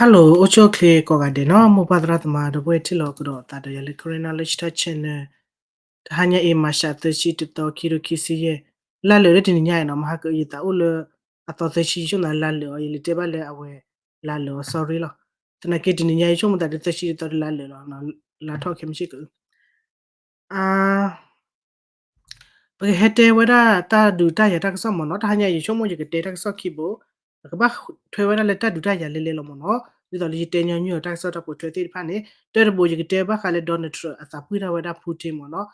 Hello အိၣ်ဆူၣ်အိၣ်ချ့ကိးဂၤဒဲးနီၤ မိၢ်ပၢ်သရၣ်သမါ ဒီပုၢ်ဝဲၢ်ထံၣ်လိာ်ကဒီးသးဒီးယၤလၢ Karen Knowledge Talk Channel တဟါညါအံၤ မၤရှးသၢဆံတသီ ခံကထိခံဆံယဲၢ် လါလၢာ်လၢတနံၤညါအံၤနီၤ မဟါကယသးအိၣ်လၢ အသီသၢဆံ ယဆိကမိၣ်သးလါလၢာ်အီၤ ယလဲၤတဲဘၣ်လၢအဝဲလါလၢာ်အီၤ sorry လီၤ. သနာ်က့တနံၤညါအံၤ ယဆိကမိၣ်သးဒီးသၢဆံတသီဒီးလါလၢာ်လီၤ လါထီၣ်ခဲမုၢ်ဆ့ၣ်က ပကဟဲတဲဝဲဒၣ်တၢ်ဒုးတၢ်ယၤတၢ်ကစီၣ်မ့ၢ်နီၤ တဟါညါယဆိကမိၣ်ယကတဲတၢ်ကစီၣ်ခံဘိ အကဘၣ်ထွဲဝဲဒၣ်လၢတၢ်ဒုးတၢ်ယၤလဲၤလဲၤလီၤမ့ၢ်နီၤ ဒ်သိးလၢယတဲညီနုၢ်အီၤတၢ်ကစီၣ်တၢ်ပိာ်ထွဲသ့ၣ်တဖၣ်န့ၣ် တၢတဘိယကတဲဘၣ်ဃးလၢ Donald Trump အသးပှံၢ်ထီၣ်ဝဲဒၣ် Putin မ့ၢ်နီၤ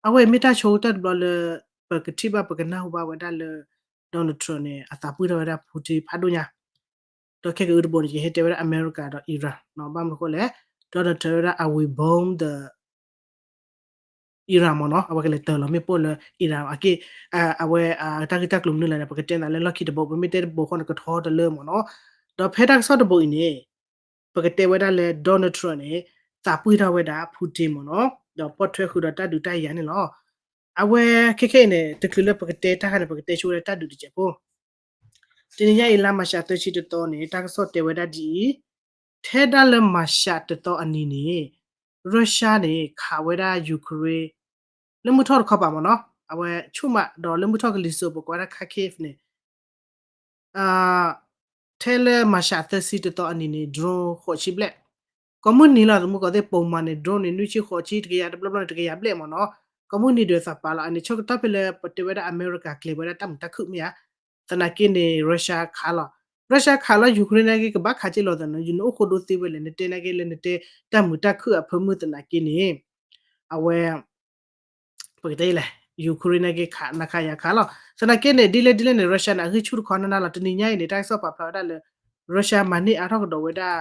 အဝဲမ့ၢ်တၢ်ဆိကတၢၢ်တဘျီလၢ ပကထံၣ်ဘၣ်ပကနၢ်ဟူဘၣ်ဝဲဒၣ်လၢ Donald Trump န့ၣ် အသးပှံၢ်ထီၣ်ဝဲဒၣ် Putin ဖးဒိၣ်ညါ ဒီးခဲကအုတဘိန့ၣ် ယဟဲတဲဝဲဒၣ်အမဲရကၤဒီး Iran နီၤ ဘၣ်မနုၤအဃိလဲၣ် Donald Trump ဝဲဒၣ် I will bomb the Iran မ့ၢ်နီၤ အဝဲကလဲၤတၢၤလီၤမ့ၣ်ပိၢ်လၢ Iran အက့ၢ် အဝဲတၢ်ဂ့ၢ်တၢ်ကျိၤမနုၤလဲၣ်န့ၣ် ပကတဲနၤလၢလီၢ်ခံတဘိ ပမ့ၢ်တဲတဘိဃီန့ၣ် ကထီတလၢမ့ၢ်နီၤ ဒီးဖဲတၢ်ကစီၣ်တဘိအံၤန့ၣ် ပကတဲဝဲဒၣ်လၢ Donald Trump န့ၣ် သးပှံၢ်ထီၣ်ဝဲဒၣ် Putin မ့ၢ်နီၤ ဒီးပိာ်ထွဲဃုာ်ဒီးတၢ်ဒုးတၢ်ယၤန့ၣ်လီၤ. အဝဲခဲခဲအံၤန့ၣ် တချုးလၢပကတဲတၢ်ခါန့ၣ် ပကတဲဆိဝဲဒၣ်တၢ်ဒုးတစဲးဖိ တနံၤညါအံၤလါမၤရှးသၢဆံတသီန့ၣ် တၢ်ကစီၣ်တဲဝဲဒၣ်ဒ်အံၤ, ထဲဒၣ်လၢမၤရှးတသီအနံၤန့ၣ် Russia န့ၣ် ခးဝဲဒၣ် Ukraine လၢမုၢ်ထီၣ်တခီပၤမ့ၢ်နီၤ, အဝဲဆူၣ်မးဒီးလၢမုၢ်ထီၣ်ကလံၤစိးပကိးဝဲဒၣ် Kharkiv န့ၣ် ထဲလၢမၤရှးသၢဆံတသီအနံၤန့ၣ် drone ဃိးဆံဘျဲၣ်, ကိးမုၢ်နံၤလီၤ သမူသကိးသ့ၣ် ပိာ်မုၣ်န့ၣ် drone န့ၣ် နွံဆံဃိးဆံ တကယၤတဘျီဘျီန့ၣ် တကယၤဘျဲၣ်မ့ၢ်နီၤ, ကိးမုၢ်နံၤဒီးသးပာ်လီၤ အန့ၣ် ဆၢကတီၢ်ဖဲလၢပတဲဝဲဒၣ်အမဲရကၤကျဲၤဝဲဒၣ်တၢ်မုာ်တၢ်ခုၣ်မ့ၢ်ဧါ, သနာ်က့န့ၣ် Russia ခးလီၤ, Russia ခးလီၤ Ukraine နာ်က့ကဘၣ်ခးက့ၤလီၤသးနီၤ, ယနအိၣ်ဃိဒိသ့ဝဲလဲၣ် နတဲနာ်က့လၢနတဲတၢ်မုာ်တၢ်ခုၣ်အဖၢမုၢ်သနာ်က့န့ၣ်, အဝဲ ပကတဲလဲၣ် Ukraine နာ်က့ခးနခးယၤခးလီၤ, သနာ်က့န့ၣ် ဒ်လဲၣ်ဒ်လဲၣ်န့ၣ် Russia န့ၣ် အဂံၢ်ဆူၣ်တခီနးနးလီၤ, တနံၤညါအံၤန့ၣ် တၢ်ကစီၣ်ပာ်ဖျါဝဲဒၣ်လၢ Russia မၤန့ၢ်အါထီၣ်ကဒီးဝဲဒၣ်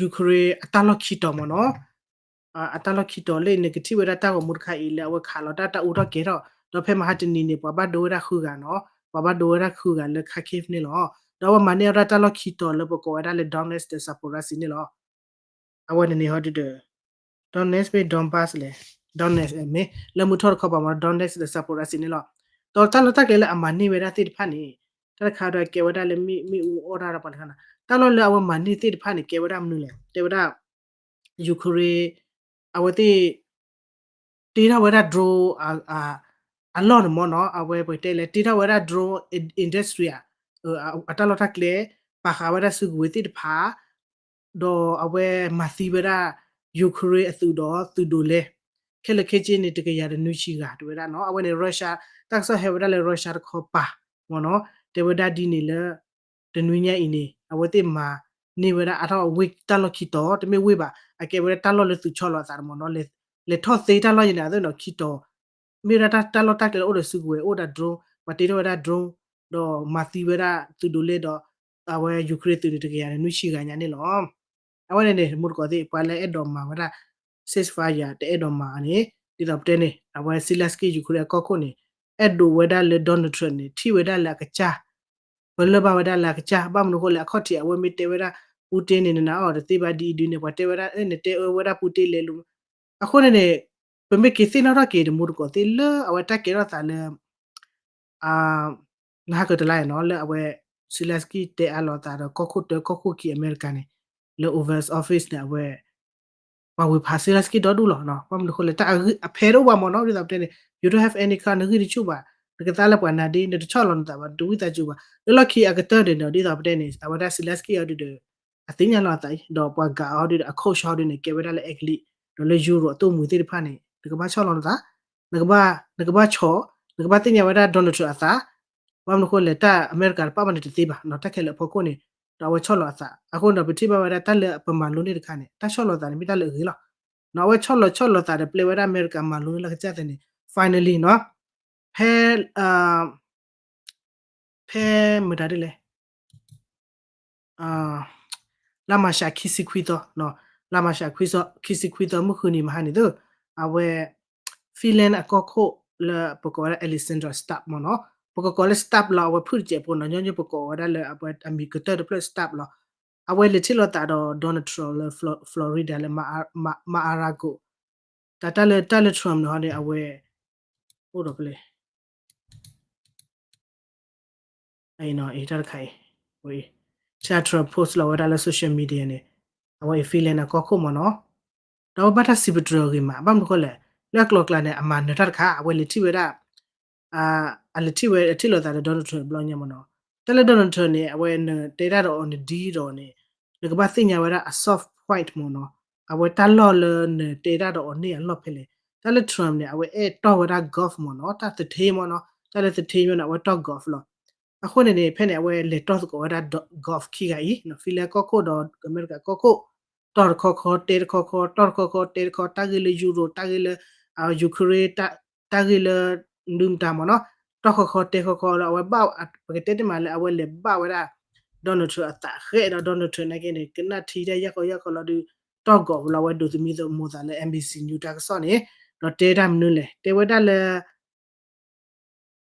Ukraine အတၢ်လီၢ်ခံတီၤမ့ၢ်နီၤ, အတၢ်လီၢ်ခံတီၤလၢနကထံၣ်ဝဲဒၣ်တၢ်ဂီၤမူတခါအံၤလၢအဝဲခးလီၤတၢ်တၢ်အူထီၣ်ကဲထီၣ်, ဒီးဖဲမဟါတနံၤန့ၣ် ပှၤဘၣ်ဒိဝဲဒၣ်ဃုဂၤနီၤ, ပှၤဘၣ်ဒိဝဲဒၣ်ဃုဂၤလၢ Kharkiv န့ၣ်လီၤ, ဒီးအဝဲမၤန့ၢ်အီၣ်ဒၣ်တၢ်လီၢ်ခံတီၤလၢပကိးဝဲဒၣ်လၢ Donetsk ဒီး Zaporizhzhia န့ၣ်လီၤ. အဝဲန့ၣ်န့ၣ်ဟီဒုဒီး Donetsk မ့ၢ် Donbas လဲၣ်, Donetsk မ့ၢ်လၢမုၢ်ထီၣ်တခီပၤမ့ၢ် Donetsk ဒီး Zaporizhzhia န့ၣ်လီၤ. ဒီးတၢ်လီၢ်တၢ်ကျဲလၢအမၤန့ၢ်ဝဲဒၣ်သ့ၣ်တဖၣ်န့ၣ် တၢ်တခါဒီးကဲဝဲဒၣ်လၢမ့ၣ်အူအီၣ်တၢ်ဒီးပှၤတခါနီၤ, တၢ်လီၢ်လၢအဝဲမၤန့ၢ်သ့ၣ်တဖၣ်န့ၣ် ကဲဝဲဒၣ်မနုၤလဲၣ်, တဲဝဲဒၣ် Ukraine အဝဲသ့ၣ် တ့ထီၣ်ဝဲဒၣ် drone အလီၢ်န့ၣ်မ့ၢ်နီၤ, အဝဲပကတဲလဲၣ် တ့ထီၣ်ဝဲဒၣ် drone industry အတၢ်လီၢ်တၢ်ကျဲ, ပာ်ဃာ်ဝဲဒၣ်စုကဝဲၤသ့ၣ်တဖၣ်, ဒီးအဝဲမၤသံဝဲဒၣ် Ukraine အသုးဒီးသုးဒိးလဲ, ခဲလၢာ်ခဲဆ့န့ၣ် တကယၤဒီးနွံဆံဂၤ တဲဝဲဒၣ်နီၤ, အဝဲန့ၣ် Russia တၢ်ကစီၣ်ဟဲဝဲဒၣ်လၢ Russia တခီပၤမ့ၢ်နီၤ, တဲဝဲဒၣ်ဒ်န့ၣ်လၢ တနွံညါအံၤန့ၣ် အဝဲသ့ၣ်မၤန့ၢ်ဝဲဒၣ်အါထီၣ်ဝ့ၢ်တၢ်လီၢ်ခံတီၤ, တမ့ၢ်ဝ့ၢ်ဘၣ်, အကဲဝဲဒၣ်တၢ်လီၢ်လၢသုးဆီလီၤအသးတမ့ၢ်နီၤ, လဲၤထီၣ်သ့တၢ်လီၢ်ယဲန့ၣ် အသ့ၣ်နီၤ ခံတီၤ, မ့ၢ်ဝဲဒၣ်တၢ်လီၢ်တၢ်ကျဲအိၣ်ဒီးစုကဝဲၤ အိၣ်ဒီး drone, ပှၤတ့ထီၣ်ဝဲဒၣ် drone, ဒီးမၤသံဝဲဒၣ်သုးဒိးလဲဒီး အဝဲ Ukraine သုးန့ၣ် တကယၤန့ၣ် နွံဆံဂၤညါန့ၣ်လီၤ. အဝဲန့ၣ်န့ၣ် မူတကိးသ့ၣ် ပှၤလၢအဲၣ်ဒိးမၤဝဲဒၣ် ceasefire တအဲၣ်ဒိးမၤန့ၣ် ဒ်သိးပတဲန့ၣ် အဝဲ Zelensky Ukraine အကီၢ်ခိၣ်န့ၣ် အဲၣ်ဒိးဝဲဒၣ်လၢ Donald Trump န့ၣ် ထံၣ်ဝဲဒၣ်လၢအကစၢ် ပလၢၢ်ဘၣ်ဝဲဒၣ်လၢအကစၢ် ဘၣ်မနုၤအဃိလဲၣ် အခီၣ်ထံးအဝဲမ့ၢ်တဲဝဲဒၣ် Putin န့ၣ် နနာ်အီၤတသ့ဘၣ်ဒ်အံၤဒ်န့ၣ် ပှၤတဲဝဲဒၣ် နတဲအၢဝဲဒၣ် Putin လဲၤလိၤ အဃိန့ၣ်န့ၣ် ပမ့ၢ်က့ၤသ့ၣ်နီၣ်ထီၣ်က့ၤတမူတကိးသ့ၣ်လၢ အဝဲတၢ်ကဲထီၣ်သးလၢ နဟးကတလါနီၤ လၢအဝဲ Zelensky တဲအါလိာ်သးဒီးကီၢ်ခိၣ်တၢကီၢ်ခိၣ်ခံအမဲရကၤန့ၣ် လၢ Oval Office န့ၣ် အဝဲ ပှၤဝ့ၤဖး Zelensky ဒီဒူၣ်လီၤ. ဘၣ်မနုၤအဃိလဲၣ် တၢ်အဂံၢ်အဖဲတအိၣ်ဘၣ်မ့ၢ်နီၤ ဒ်သိးပတဲန့ၣ် you don't have any car နဂံၢ်တဆူၣ်ဘၣ် နကသါလၢပှၤနၤဒ့ နတဆီၣ်လီၤနသးဘၣ် နတဝံသးစူၤဘၣ် လၢလီၢ်ခံအကတၢၢ်န့ၣ်ဒီး ဒ်သိးပတဲန့ၣ် အဝဲဒၣ် Zelensky အီၤဒုဒီး အသ့ၣ်ညါလီၤအသးအံၤ ဒီးပှၤဂၤအီၤဒုဒီး အ coach အီၤဒုန့ၣ် ကဲဝဲဒၣ်လၢအဲကလံး ဒီးလၢ Euro အသိၣ်မှံၤသ့ၣ်တဖၣ်န့ၣ် နကဘၣ်ဆီၣ်လီၤနသး နကဘၣ် နကဘၣ်ဆီၣ် နကဘၣ်သ့ၣ်ညါဝဲဒၣ် Donald Trump အသး ဘၣ်မနုၤအဃိလဲၣ် တၢ်အမဲရကၤတပာ်ဘၣ်န့ၣ်တသ့ဘၣ်နီၤ တၢ်ခဲလၢာ်အဖီခိၣ်န့ၣ် ဒီးအဝဲဆီၣ်လီၤအသး အဃိန့ၣ်ဒီး ပထံၣ်ဘၣ်ဝဲဒၣ်တၢ်လၢပမၤလိန့ၢ်တခါန့ၣ် တၢ်ဆီၣ်လီၤသးန့ၣ်မ့ၢ်တၢ်လၢအဂ့ၤလီၤ. နီၤ အဝဲဆီၣ်လီၤဆီၣ်လီၤသးဒီးပျဲဝဲဒၣ်အမဲရကၤမၤလိန့ၢ်လၢကစၢ်သ့န့ၣ် finally နီၤ ဖဲ ဖဲမတၤဒ်လဲၣ် လါမၢ်ၡးခံဆံခွံသီ လါမၢ်ၡးခံဆံခွံသီ မုၢ်ဃုနံၤမဟါန့ၣ်သ့ၣ် အဝဲ Finland အကီၢ်ခိၣ်လၢပကိးဝဲဒၣ် Alexander Stubb မ့ၢ်နီၤ ပကကိးလၢ Stubb လီၤ အဝဲဖုၣ်တစဲးဖိနီၤ ညီညီပကိးဝဲဒၣ်လၢအဝဲအမံၤကတၢၢ်တဖျၢၣ် Stubb လီၤ အဝဲလဲၤထံၣ်လိာ်သးဒီး Donald Trump လၢ Florida လၢ Mar-a-Lago တၢ်တၢ်လၢတၢ်လၢ Trump န့ၣ်ဟီန့ၣ် အဝဲ အိၣ်ဒီးဖဲလဲၣ် အတၢ်တခါအံၤ Charter Post လီၤဝဲဒၣ်လၢ social media န့ၣ် အဝဲအံၤ Finland အကီၢ်ခိၣ်မ့ၢ်နီၤ ဒီးအဝဲဘၣ်တၢ်စံးပတြၢၤအဂ့ၤမး ဘၣ်မနုၤအဃိလဲၣ် လၢအကျိၤအကျဲန့ၣ် အမၤနၢၤတၢ်တခါ အဝဲလဲၤထံၣ်ဝဲဒၣ် အလဲၤထံၣ်ဝဲထံၣ်လိာ်သးဒီး Donald Trump တဘျီညါမ့ၢ်နီၤ တၢ်လၢ Donald Trump န့ၣ် အဝဲနတဲတၢ်ဒီးအီၤနဒ်ဒီးန့ၣ် နကဘၣ်သ့ၣ်ညါဝဲဒၣ်အ soft point မ့ၢ်နီၤ အဝဲတၢ်လီၢ်လၢနတဲတၢ်ဒီးအီၤန့ၢ်အလီၢ်ဖဲလဲၣ် တၢ်လၢ Trump န့ၣ် အဝဲအဲၣ်တီၢ်ဝဲဒၣ် golf မ့ၢ်နီၤ တၢ်သထ့မ့ၢ်နီၤ တၢ်လၢသထ့မ့ၢ်န့ၣ် အဝဲတီၢ် golf လီၤ အဃိန့ၣ်န့ၣ် ဖဲန့ၣ် အဝဲလဲၤတီၢ်သကိးဝဲဒၣ် golf ခံဂၤအံၤ Finland ကီၢ်ခိၣ်ဒီးအမဲရကၤကီၢ်ခိၣ် တီၢ်တခီခီ တဲတခီခီ တီၢ်တခီခီ တဲတခီ တၢ်ဂ့ၢ်လၢ Euro တၢ်ဂ့ၢ်လၢ Ukraine တၢ်ဂ့ၢ်လၢ ဒုမတၤမ့ၢ်နီၤ တီၢ်ခီခီ တဲခီခီဒီး အဝဲဘၣ် ပကတဲတ့ၢ်မးလၢအဝဲလဲၤဘၣ်ဝဲဒၣ် Donald Trump အသးဃဲးဒီး Donald Trump နာ်က့န့ၣ် ကနၣ်ထံတၢ်ယၢ်ကီယၢ်ကီလီၤဒုး တီၢ် golf လီၤ အဝဲဒိးသမံသမိးသးလၢ NBC News တၢ်ကစီၣ်န့ၣ် ဒီးတဲတၢ်မနုၤလဲၣ် တဲဝဲဒၣ်လၢ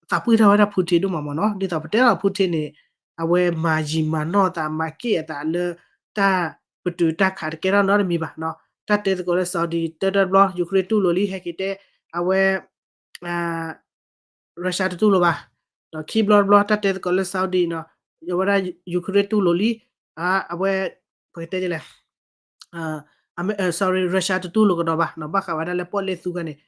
သးပှၢ်ထီၣ်ဝဲဒၣ် Putin ဒိၣ်မးမ့ၢ်နီၤ ဒ်သိးပတဲလီၤ Putin န့ၣ် အဝဲမၤယံာ်မၤနီၢ်အသး မၤက့ၣ်အသးလၢ တၢ်ပတုာ်တၢ်ခးတကဲထီၣ်နီတမံၤဘၣ်နီၤ တၢ်တဲသကိးလၢ Saudi တၢတဘျီ Ukraine တူၢ်လိာ်လံ ဟဲက့ၤတဲ အဝဲ Russia တတူၢ်လိာ်ဘၣ် ဒီးခံဘျီတဘျီ တၢ်တဲသကိးလၢ Saudi နီၤ အဝဲဒၣ် Ukraine တူၢ်လိာ်လံ အဝဲ ပကတဲဒ်လဲၣ် sorry Russia တတူၢ်လိာ်ကဒီးဘၣ်နီၤ ဘၣ်ဃးဝဲဒၣ်လၢပီၣ်လဲၣ်သူခါန့ၣ်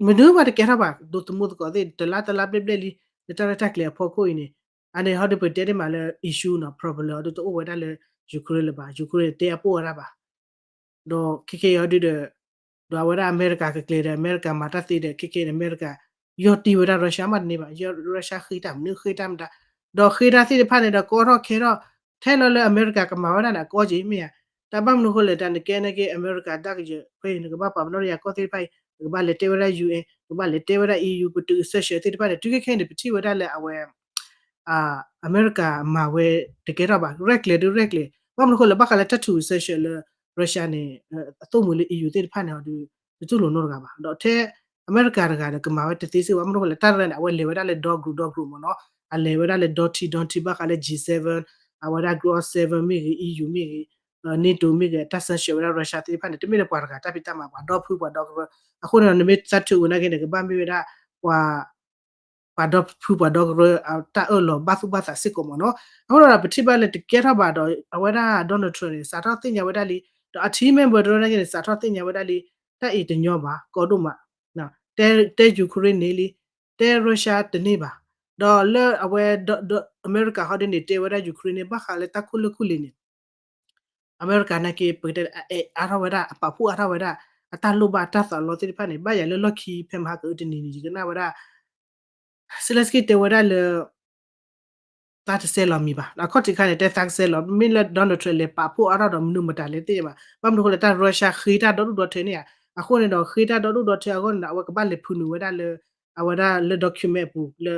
မနုၤမးတကဲထီၣ်ဘၣ် ဒိးသမူသကိးသ့ၣ် တလါတလါဘျဲၣ်ဘျဲၣ်လံ လၢတၢ်ရဲၣ်တၢ်ကျဲၤအဖီခိၣ်အံၤန့ၣ် အန့ၣ်ဟီဒုးပတဲတ့ၢ်မးလၢ issue နီၤ problem ဟီဒုးတအိၣ်ဝဲဒၣ်လၢ Ukraine လၢၤဘၣ် Ukraine တဲအပိၢ်ဝဲဒၣ်ဘၣ် ဒီးခဲကဲအံၤဟီဒုးဒီး ဒီးအဝဲဒၣ်အမဲရကၤကကျဲၤဒီး အမဲရကၤမၤတၢ်သ့ဒီး ခဲကဲန့ၣ် အမဲရကၤ ယီၢ်တံၢ်ဝဲဒၣ် Russia မးတန့ၢ်ဘၣ် Russia ဃ့တၢ်မနုၤဃ့တၢ်မတၤ ဒီးဃ့တၢ်သ့ၣ်တဖၣ်န့ၣ်ဒီး ကီထီၣ်ခဲထီၣ် ထဲလီၤလၢအမဲရကၤကမၤဝဲဒၣ်န့ၣ် အကီက့ၤမ့ၢ်ဧါ တၢ်ဘၣ်မနုၤအဃိလဲၣ် တၢ်နကဲနာ်က့ အမဲရကၤဒၣ်ကယၢၤဖဲအံၤ နကဘၣ်ပာ်ပနီၣ်ဒီးယၤကီၢ်သ့ၣ်တဖၣ်အံၤ နကဘၣ်လဲၤတဲဝဲဒၣ် UN နကဘၣ်လဲၤတဲဝဲဒၣ် EU ပတုာ် sanction သ့ၣ်တဖၣ်န့ၣ် တုၤခဲခဲအံၤန့ၣ် ပထံၣ်ဝဲဒၣ်လၢအဝဲ အမဲရကၤမၤဝဲတကဲထီၣ်ဘၣ် ရဲၣ်ကျဲၤဒုးရဲၣ်ကျဲၤ ဘၣ်မနုၤအဃိလဲၣ် ဘၣ်ဃးလၢတၢ်ထူး sanction လၢ Russia န့ၣ် အသိၣ်မှံၤလၢ EU သ့ၣ်တဖၣ်န့ၣ်ဒီး တတူၢ်လိာ်နီတဂၤဘၣ် ဒီးထဲ အမဲရကၤတဂၤဒီးကမၤဝဲတသ့စ့ၢ်ဘၣ် ဘၣ်မနုၤအဃိလဲၣ် တၢ်ရဲၣ်န့ၣ် အဝဲလဲၤဝဲဒၣ်လၢဒီ group ဒီ group မ့ၢ်နီၤ အလဲၤဝဲဒၣ်လၢဒီထံဒီထံ ဘၣ်ဃးလၢ G seven အဝဲဒၣ် group of seven မ့ၢ်ဂ့ၤ EU မ့ၢ်ဂ့ၤ NATO မ့ၢ်ဂ့ၤ တၢ် sanction ဝဲဒၣ် Russia သ့ၣ်တဖၣ်န့ၣ် တမ့ၢ်လၢပှၤတဂၤတၢ်ဖံးတၢ်မၤ ပှၤဒီဖုပှၤဒီကရၢ အဃိန့ၣ်ဒီး နမ့ၢ်သးထူးဝဲနာ်က့န့ၣ် ကဘၣ်မ့ၢ်ဝဲဒၣ် ပှၤ ပှၤဒီဖုပှၤဒီကရၢ တၢ်အၢၣ်လီၤဘၣ်သူၣ်ဘၣ်သးစ့ၢ်ကီးမ့ၢ်နီၤ အဃိဒီး ပထံၣ်ဘၣ်လၢတကဲထီၣ်ဘၣ်ဒီး အဝဲဒၣ် Donald Trump န့ၣ် စးထီၣ်သ့ၣ်ညါဝဲဒၣ်လံ ဒီးအ team member တရၢနာ်က့န့ၣ် စးထီၣ်သ့ၣ်ညါဝဲဒၣ်လံ တၢ်အံၤတညီဘၣ် ကီဒိၣ်မး တဲ Ukraine န့ၢ်လံ တဲ Russia တန့ၢ်ဘၣ် ဒီးလၢအဝဲ အမဲရကၤဟီဒ်န့ၣ် တဲဝဲဒၣ် Ukraine န့ၣ် ဘၣ်ဃးလၢတၢ်ခိၣ်လၢၢ်ခိၣ်လ့ၤန့ၣ် အမဲရကၤနာ်က့ ပကတဲ အအဲၣ်အါထီၣ်ဝဲဒၣ် အပာ်ဖှိၣ်အါထီၣ်ဝဲဒၣ် အတၢ်လိၣ်ဘၣ်တၢ်သးလီသ့ၣ်တဖၣ်န့ၣ် ဘၣ်ယၤလၢလီၢ်ခံဖဲမဟါကအုတနံၤန့ၣ် ယကနၣ်ဝဲဒၣ် Zelensky တဲဝဲဒၣ်လၢ သးတစဲးလီၤမံၤဘၣ် အခီၣ်ထံးခါန့ၣ် တဲသးကစဲးလီၤ မ့ၢ်လၢ Donald Trump လဲၤပာ်ဖှိၣ်အါထီၣ်ဒီးမနုၤမတၤလဲၣ်သ့ၣ်ညါဘၣ် ဘၣ်မနုၤအဃိလဲၣ် တၢ် Russia ဃ့တၢ်ဒီဒူၣ်ဒီထၢန့ၣ်ဧါ အဃိန့ၣ်ဒီး ဃ့တၢ်ဒီဒူၣ်ဒီထၢအဂီၢ်န့ၣ်ဒီး အဝဲကဘၣ်လဲၤဖုနုာ်ဝဲဒၣ်လၢ အဝဲဒၣ်လၢ document အပူၤလၢ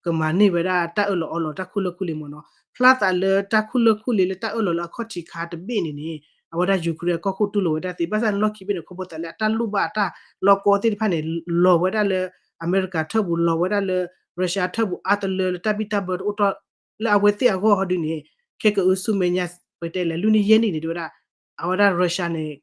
ကမၤန့ၢ်ဝဲဒၣ်တၢ်အၢၣ်လီၤအီလီၤတၢ်ခိၣ်လၢၢ်ခိၣ်လ့ၤမ့ၢ်နီၤ ဖျါသးလၢတၢ်ခိၣ်လၢၢ်ခိၣ်လ့ၤလၢတၢ်အၢၣ်လီၤလၢအခီၣ်ထံးခါတဘ့ၣ်န့ၣ်န့ၣ် အဝဲဒၣ် Ukraine အကီၢ်ခိၣ်တူၢ်လိာ်ဝဲဒၣ်သ့ ဘၣ်ဆၣ်န့ၣ်လီၢ်ခံဘ့ၣ်န့ၣ် ခီဖျိသးလၢအတၢ်လိၣ်ဘၣ်အတၢ်လီၤကီသ့ၣ်တဖၣ်န့ၣ် လီၤဝဲဒၣ်လၢ အမဲရကၤထၢၣ်ပူၤ လီၤဝဲဒၣ်လၢ Russia ထၢၣ်ပူၤ အါတလၢလၢတၢ်ဘံၣ်တၢ်ဘၢတအိၣ်ထီၣ် လၢအဝဲသ့ၣ်အဂီၢ်ဟီဒုန့ၣ် ခဲကအုဆူမဲာ်ညါ ပတဲလဲၣ် လွံၢ်နံၣ်ယဲၢ်နံၣ်န့ၣ် တဲဝဲဒၣ် အဝဲဒၣ် Russia န့ၣ်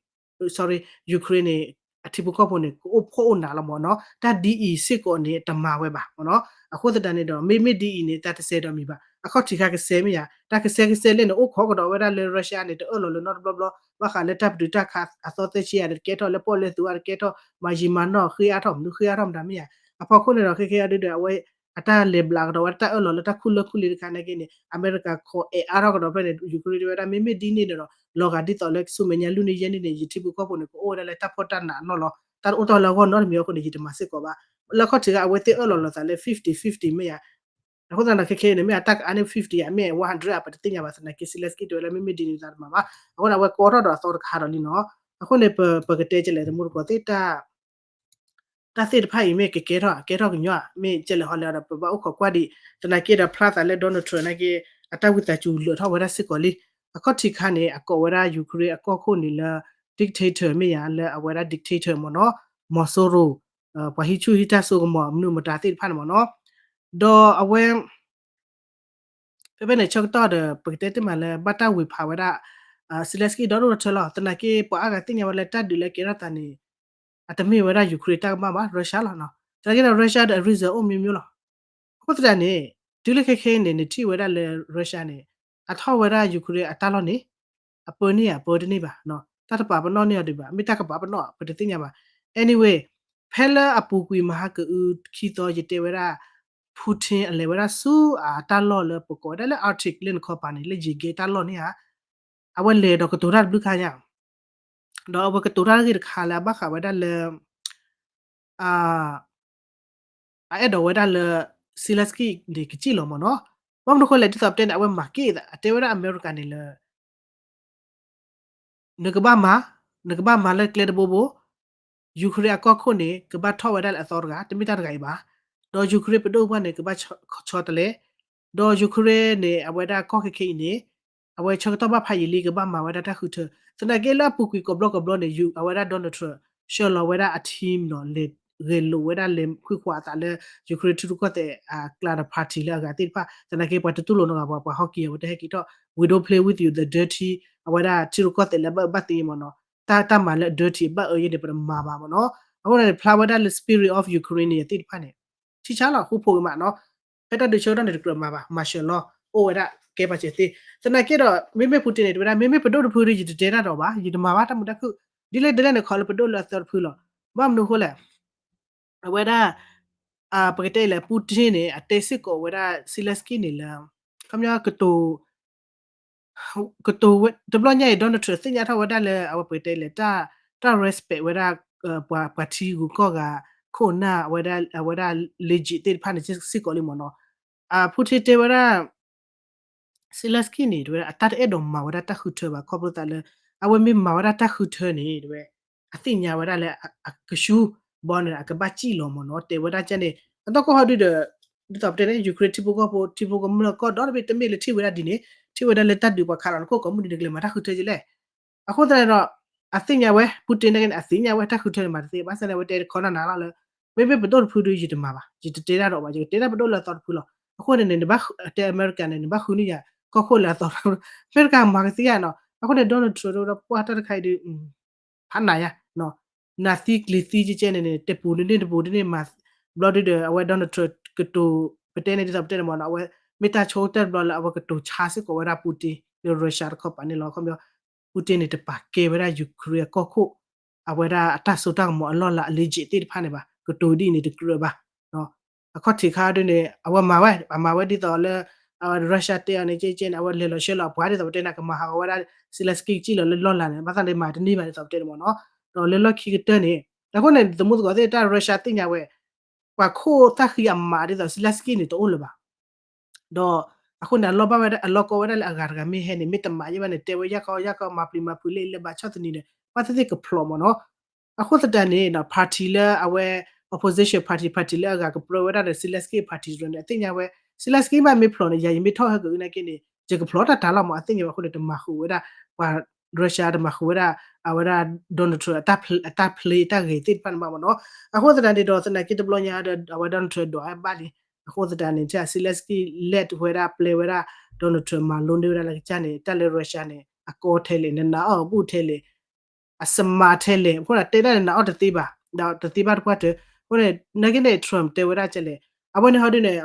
sorry Ukraine န့ၣ် အထံဖိကီၢ်ဖိန့ၣ် ကအိၣ်ဖှိၣ်အိၣ်နးလီၤမ့ၢ်နီၤ. တၢ်ဒ်အံၤစ့ၢ်ကီးန့ၣ် တမၤဝဲဘၣ်မ့ၢ်နီၤ. အဃိသတးန့ၣ်ဒီး မ့မ့ၢ်ဒ်အံၤန့ၣ် တၢ်တစဲးဒီးမံၤဘၣ်. အခီၣ်ထံးခါကစဲးမ့ၢ်ယါ တၢ်ကစဲးကစဲးလဲၣ်န့ၣ် အိၣ်ခိးကဒီးဝဲဒၣ်လၢ Russia န့ၣ် တအၢၣ်လီၤလၢနီတဘျီဘျီ ဘၣ်ဃးလၢတၢ်ပတုာ်တၢ်ခးအသီသၢဆံယါဒီး တကဲထီၣ်လၢပီၣ်လဲၣ်သုးအါ တကဲထီၣ် မၤယံာ်မၤနီၢ် ဃ့အါထီၣ်မနုၤဃ့အါထီၣ်မတၤမ့ၢ်ယါ. အဖီခိၣ်န့ၣ်ဒီး ခဲခဲအံၤဒုဒီး အဝဲ အတၢ်လဲၤဘျးကဒီးဝဲဒၣ်တၢ်အၢၣ်လီၤလၢတၢ်ခူလၢခူလံတခါနာ်က့န့ၣ် အမဲရကၤခိးအဲၣ်အါထီၣ်ကဒီးဖဲန့ၣ် Ukraine တဲဝဲဒၣ် မ့မ့ၢ်ဒ်န့ၣ်ဒီး လီၤဂာ်ဒ်သိးလၢဆူမဲာ်ညါလွံၢ်နံၣ်ယဲၢ်နံၣ်န့ၣ် ယထံဖိကီၢ်ဖိန့ၣ် ကအိၣ်ဝဲဒၣ်လၢတၢ်ဖှီၣ်တၢ်နးအနီၢ်လီၤ. တၢ်အိၣ်တီၢ်လၢအဂီၢ်နီတမံၤအဃိန့ၣ် ယတမၤစ့ၢ်ကီးဘၣ်. လၢခီၣ်ထံးခါ အဝဲသ့ၣ်အၢၣ်လီၤလိာ်သးလၢ fifty fifty မ့ၢ်ယါ. အဃိသတးဒီး ခဲခဲအံၤန့ၣ် မ့ၢ်အတၢ်ကအါန့ၢ် fifty ယါ မ့ၢ် one hundred အပတသ့ၣ်ညါဘၣ်သနာ်က့ Zelenskyy တဲဝဲလၢ မ့မ့ၢ်ဒ်န့ၣ်သးတမၤဘၣ်. အဃိန့ၣ် အဝဲကိးထီၣ်ဒီးအသီတခါဒီးလံနီၤ. အဃိန့ၣ် ပကတဲကလဲာ် တမူတကိးသ့ၣ် တၢ်သ့ၣ်တဖၣ်အံၤ မ့ၢ်ကကဲထီၣ် ကဲထီၣ်ကညီဧါ မ့ၢ်ကလဲာ်ဟီလဲၤဒီး ပဘၣ်အိၣ်ခိးကွၢ်ဒံး သနာ်က့ဒီး ဖျါသးလၢ Donald Trump နာ်က့ အတၢ်ဝံသးစူၤလၢာ်ထီၣ်ဝဲဒၣ်စ့ၢ်ကီးလံ. အခီၣ်ထံးခါန့ၣ် အကိးဝဲဒၣ် Ukraine အကီၢ်ခိၣ်န့ၣ်လၢ dictator မ့ၢ်ယါ လၢအဝဲဒၣ် dictator မ့ၢ်နီၤ မီၤစိရိၤ ပှၤဟံးဆူၣ်ဟံးတၢ်စိကမီၤ မနုၤမတၤသ့ၣ်တဖၣ်န့ၣ်မ့ၢ်နီၤ. ဒီးအဝဲ ဖဲဖဲန့ၣ်ဆၢကတီၢ်ဒီး ပကတဲတ့ၢ်မးလၢ ဘၣ်တၢ်ဝ့ၤဖးဝဲဒၣ် Zelenskyy ဒီဒိၣ်ထီထၢလီၤ. သနာ်က့ ပှၤအါဂၤသ့ၣ်ညါဝဲလၢ တၢ်ဒုးလၢကဲထီၣ်သးန့ၣ် အတမ့ၢ်ဝဲဒၣ် Ukraine တၢ်ကမၣ်ဘၣ် Russia လီၤ. သနာ်က့ဒီး Russia ဒီး reason အိၣ်မံၤမံၤလီၤ. အဃိသတးန့ၣ် တုၤလၢခဲခဲအံၤန့ၣ် နထံၣ်ဝဲဒၣ်လၢ Russia န့ၣ် အထီၣ်ဝဲဒၣ် Ukraine အတၢ်လီၢ်န့ၣ် အပၢန့ၢ်ဧါ အပၢတန့ၢ်ဘၣ်. တၢ်တပာ်ပနီၣ်န့ၢ်အီၤဒံးဘၣ်. မ့ၢ်တၢ်ကပာ်ပနီၣ် ပတသ့ၣ်ညါဘၣ်. Anyway ဖဲလၢအပူၤကွံာ်မဟါကအုခံသီ ယတဲဝဲဒၣ် Putin အလဲၤဝဲဒၣ်ဆူအတၢ်လီၢ်လၢပကိးဝဲဒၣ်လၢ Arctic လၢနခီပၤန့ၣ် လၢယံၤကဲတၢ်လီၢ်န့ၣ်ဧါ အဝဲလဲၤဒီးကတိၤတၢ်တဘျုးခါညါ ဒီးအဝဲကတိၤတၢ်ဂ့ၢ်တခါလၢအဘၣ်ဃးဝဲဒၣ်လၢ အအဲၣ်ဒိးဝဲဒၣ်လၢ Zelenskyy န့ၣ်ကစံၣ်လီၤမ့ၢ်နီၤ. ဘၣ်မနုၤဃိလဲၣ် ဒ်သိးပတဲန့ၣ် အဝဲမၤက့ၣ်အသး အတဲဝဲဒၣ်အမဲရကၤန့ၣ်လၢ နကဘၣ်မၤ နကဘၣ်မၤလၢကျဲတဘိဘိ Ukraine အကီၢ်ခိၣ်န့ၣ် ကဘၣ်ထီၣ်ဝဲဒၣ်လၢအသီတဂၤ တမ့ၢ်တၢ်တဂၤအံၤဘၣ်. ဒီး Ukraine ပဒိၣ်ပှၢ်န့ၣ် ကဘၣ်ဆီတလဲ ဒီး Ukraine န့ၣ် အဝဲဒၣ်ကီၢ်ခဲခဲအံၤန့ၣ် အဝဲဆၢကတီၢ်ဘၣ်ဖးယံာ်လံ ကဘၣ်မၤဝဲဒၣ်တၢ်ဃုထၢ သနာ်က့လၢအပူၤကွံာ်ကိးဘျီကိးဘျီန့ၣ် အဝဲဒၣ် Donald Trump ဆှၢလီၤဝဲဒၣ်အ team နီၤ လဲၤဂဲၤလိာ်ဝဲဒၣ်လဲၤဃုခွးအသးလၢ Ukraine ထံရူၢ်ကီၢ်သဲးအကျါဒီး party လၢအဂၤသ့ၣ်တဖၣ် သနာ်က့ပှၤတတူၢ်လိာ်နီတဂၤ ပှၤ ပှၤဟီၣ်ကံၤ အဝဲတဟဲက့ၤထီၣ် we don't play with you the dirty အဝဲဒၣ်ထံရူၢ်ကီၢ်သဲးလၢအဘၣ်အၢဘၣ်သီမ့ၢ်နီၤ. တၢ် တၢ်မၤလၢအ dirty အဘၣ်အၢယဲန့ၣ် ပတမၤဘၣ်မ့ၢ်နီၤ. အဃိန့ၣ် ဖျါဝဲဒၣ်လၢ spirit of Ukraine န့ၣ်သ့ၣ်တဖၣ်န့ၣ် ထံဆါလီၤ ဃူဖိးကမးနီၤ. ဖဲတၢ်ဒုးဆၢကတီၢ်န့ၣ် တကြၢးမၤဘၣ် မၤစၢၤလီၤ အိၣ်ဝဲဒၣ်ကဲပာ်စၢၤသ့. သနာ်က့ဒီး မ့မ့ၢ် Putin န့ၣ် တဲဝဲဒၣ် မ့မ့ၢ်ပဒိၣ်တဖုဒီး ယတတဲတၢ်ဒီးဘၣ် ယတမၤဘၣ်တၢ်မုာ်တၢ်ခုၣ် ဒ်လဲၣ်ဒ်လဲၣ်န့ၣ် ခီလၢပဒိၣ်လၢအသီတဖုလီၤ. ဘၣ်မနုၤအဃိလဲၣ် အဝဲဒၣ် ပကတဲလဲၣ် Putin န့ၣ် အတဲစ့ၢ်ကီးဝဲဒၣ် Zelenskyy န့ၣ်လၢ ခီပညီ ကတိၤ ကတိၤဝဲ တဘျီညါအံၤ Donald Trump သ့ၣ်ညါထီၣ်ဝဲဒၣ်လၢ အဝဲပကတဲလဲၣ် တၢ် တၢ် respect ဝဲဒၣ် ပှၤ ပှၤထံဂုၤကီၢ်ဂၤ ခိၣ်နၢ် အဝဲဒၣ် အဝဲဒၣ် legit သ့ၣ်တဖၣ်န့ၣ် စ့ၢ်ကီးလံမ့ၢ်နီၤ. Putin တဲဝဲဒၣ် Zelenskyy န့ၣ် တဲဝဲဒၣ် အတၢ်တအဲၣ်ဒိးမၤဝဲဒၣ်တၢ်ဃုထၢဘၣ် ခီဖျိသးလၢ အဝဲမ့ၢ်မၤဝဲဒၣ်တၢ်ဃုထၢန့ၣ် တဲဝဲ အသ့ၣ်ညါဝဲဒၣ်လၢ အကဆူ ဘီန့ၣ် အကဘၣ်စံၣ်လီၤမ့ၢ်နီၤ တဲဝဲဒၣ်ကဲန့ၣ် အသီခိၣ်ဟီဒုဒီး ဒ်သိးပတဲန့ၣ် Ukraine ထံဖိကီၢ်ဖိ ထံဖိကမျၢၢ်ကီၢ်ဒီတဘ့ၣ် တမ့ၢ်လၢထံၣ်ဝဲဒၣ်ဒ်န့ၣ် ထံၣ်ဝဲဒၣ်လၢတၢ်ဒုးပှၤခးလီၤနခိၣ်ကိးမုၢ်နံၤ နကလဲၤမၤတၢ်ဃုထၢကလဲၣ်. အဃိသတးဒီး အသ့ၣ်ညါဝဲ Putin န့ၣ် အသ့ၣ်ညါဝဲတၢ်ဃုထၢန့ၣ် မၤတသ့ ဘၣ်ဆၣ်န့ၣ် အဝဲတဲတခီနၤနၤလီၤလၢ မ့မ့ၢ်ပဒိၣ်တဖုဒီး ယတမၤဘၣ် ယတတဲတၢ်ဒီးဘၣ် ယကတဲတၢ်ပဒိၣ်လၢအသီတဖုလီၤ. အဃိန့ၣ်န့ၣ် နဘၣ်တဲအမဲရကၤန့ၣ် နဘၣ်ဃုန့ၢ်ယၤ ကီၢ်ခိၣ်လၢအသီတဖု အမဲရကၤမၤကသ့ဧါနီၤ. အဃိန့ၣ် Donald Trump တဲဝဲဒၣ်ပှၢ်တၢ်တခါအံၤဒုး ဖးနးယါ နးသံကျံၤသံကဲကဲန့ၣ်န့ၣ် တပူၤတန့ၢ်တပူၤတန့ၢ်မၤ ဘျီဒုဒီး အဝဲ Donald Trump ကတိၤ ပတဲန့ၣ်ဒ်သိးပတဲန့ၣ်မ့ၢ်နီၤ အဝဲမ့ၢ်တၢ်ဆိကတၢၢ်တဘျီလၢအဝဲကတိၤဆါစ့ၢ်ကီးဝဲဒၣ် Putin လၢ Russia တခီပၤန့ၣ်လီၤ. ခီပညီ Putin န့ၣ် တပာ်ကဲဝဲဒၣ် Ukraine အကီၢ်ခိၣ် အဝဲဒၣ်အတၢ်စိတၢ်ကမီၤအလီၢ်လၤအ legit သ့ၣ်တဖၣ်န့ၣ်ဘၣ် ကတိၤဒ်အံၤန့ၣ်တကြၢးဘၣ် အခီၣ်ထံးခါဒ်န့ၣ် အဝဲမၤဝဲ အမၤဝဲဒ်သိးလၢ Russia တဲအီၤန့ၣ် ကဲကဲန့ၣ် အဝဲလဲၤလီၤဆှၢလီၤအပှၤဒ်သိးပတဲန့ၣ် ကမၤဟးဂီၤဝဲဒၣ် Zelenskyy ကစံၣ်လီၤလၢလီၢ်လၤန့ၣ် ဘၣ်ဆၣ်န့ၣ် မၤတန့ၢ်ဘၣ်ဒ်သိးပတဲန့ၣ်မ့ၢ်နီၤ. ဒီးလၢလီၢ်ခံကတၢၢ်န့ၣ် အဃိန့ၣ် သမူသကိးသ့ၣ်တၢ် Russia သ့ၣ်ညါဝဲ ပှၤခိၣ်သၣ်ဃံအမးဒ်သိး Zelenskyy န့ၣ် တအိၣ်လၢၤဘၣ် ဒီးအဃိန့ၣ် အလီၢ်ဘၣ်ဝဲဒၣ် အလီၢ်ကီဝဲဒၣ်လၢအဂၤတဂၤမ့ၢ်ဟဲန့ၣ် မ့ၢ်တမၤယဲၢ်ဘၣ်န့ၣ် တဲဝဲယၢ်ခီယၢ်ခီ မၤပျံၤမၤဖုးလၢအံၤလၢဘၣ်ဆီၣ်သနံၤဒီး ဘၣ်သ့ၣ်သ့ၣ်ကဖျိးမ့ၢ်နီၤ. အဃိသတးန့ၣ် party လၢအဝဲ opposition party party လၢအဂၤကပြၢဝဲဒၣ်ဒီး Zelenskyy party န့ၣ် အသ့ၣ်ညါဝဲ Zelenskyy ဘၣ်မ့ၢ်ဖျိးန့ၣ် ယၤယမ့ၢ်ထီၣ်ဟဲကအုနာ်က့န့ၣ် ယကဖျိးတၢ်တၢ်လီၤမ့ၢ် အသ့ၣ်ညါဝဲအဃိန့ၣ် တမၤဃုာ်ဝဲဒၣ် ပှၤ Russia တမၤဃုာ်ဝဲဒၣ် အဝဲဒၣ် Donald Trump အတၢ် play တၢ်ဂ့ၤသ့ၣ်တဖၣ်န့ၣ်ဘၣ်မ့ၢ်နီၤ. အဃိသတးန့ၣ်ဒီး သနာ်က့တဘျီညါဒီး အဝဲ Donald Trump ဒွးဝဲဘၣ်လံ. အဃိသတးန့ၣ် Zelensky လဲၤတဝဲဒၣ် ပျဲဝဲဒၣ် Donald Trump မၤလိန့ၢ်ဝဲဒၣ်လၢကစၢ်န့ၣ် တၢ်လၢ Russia န့ၣ် အကီထဲလဲၣ် နနာ်အီၣ်အဘူၣ်ထဲလဲၣ် အစမးထဲလဲၣ် အဃိဒီးတဲဒၣ်န့ၣ် နနာ်အီၣ်တသ့ဘၣ်, ဒီးတသ့ဘၣ်တပှၢ်တၢၢ်. အဃိန့ၣ် နာ်က့န့ၣ် Trump တဲဝဲဒၣ်ကလဲၣ်. အဝဲန့ၣ်ဟီဒုန့ၣ်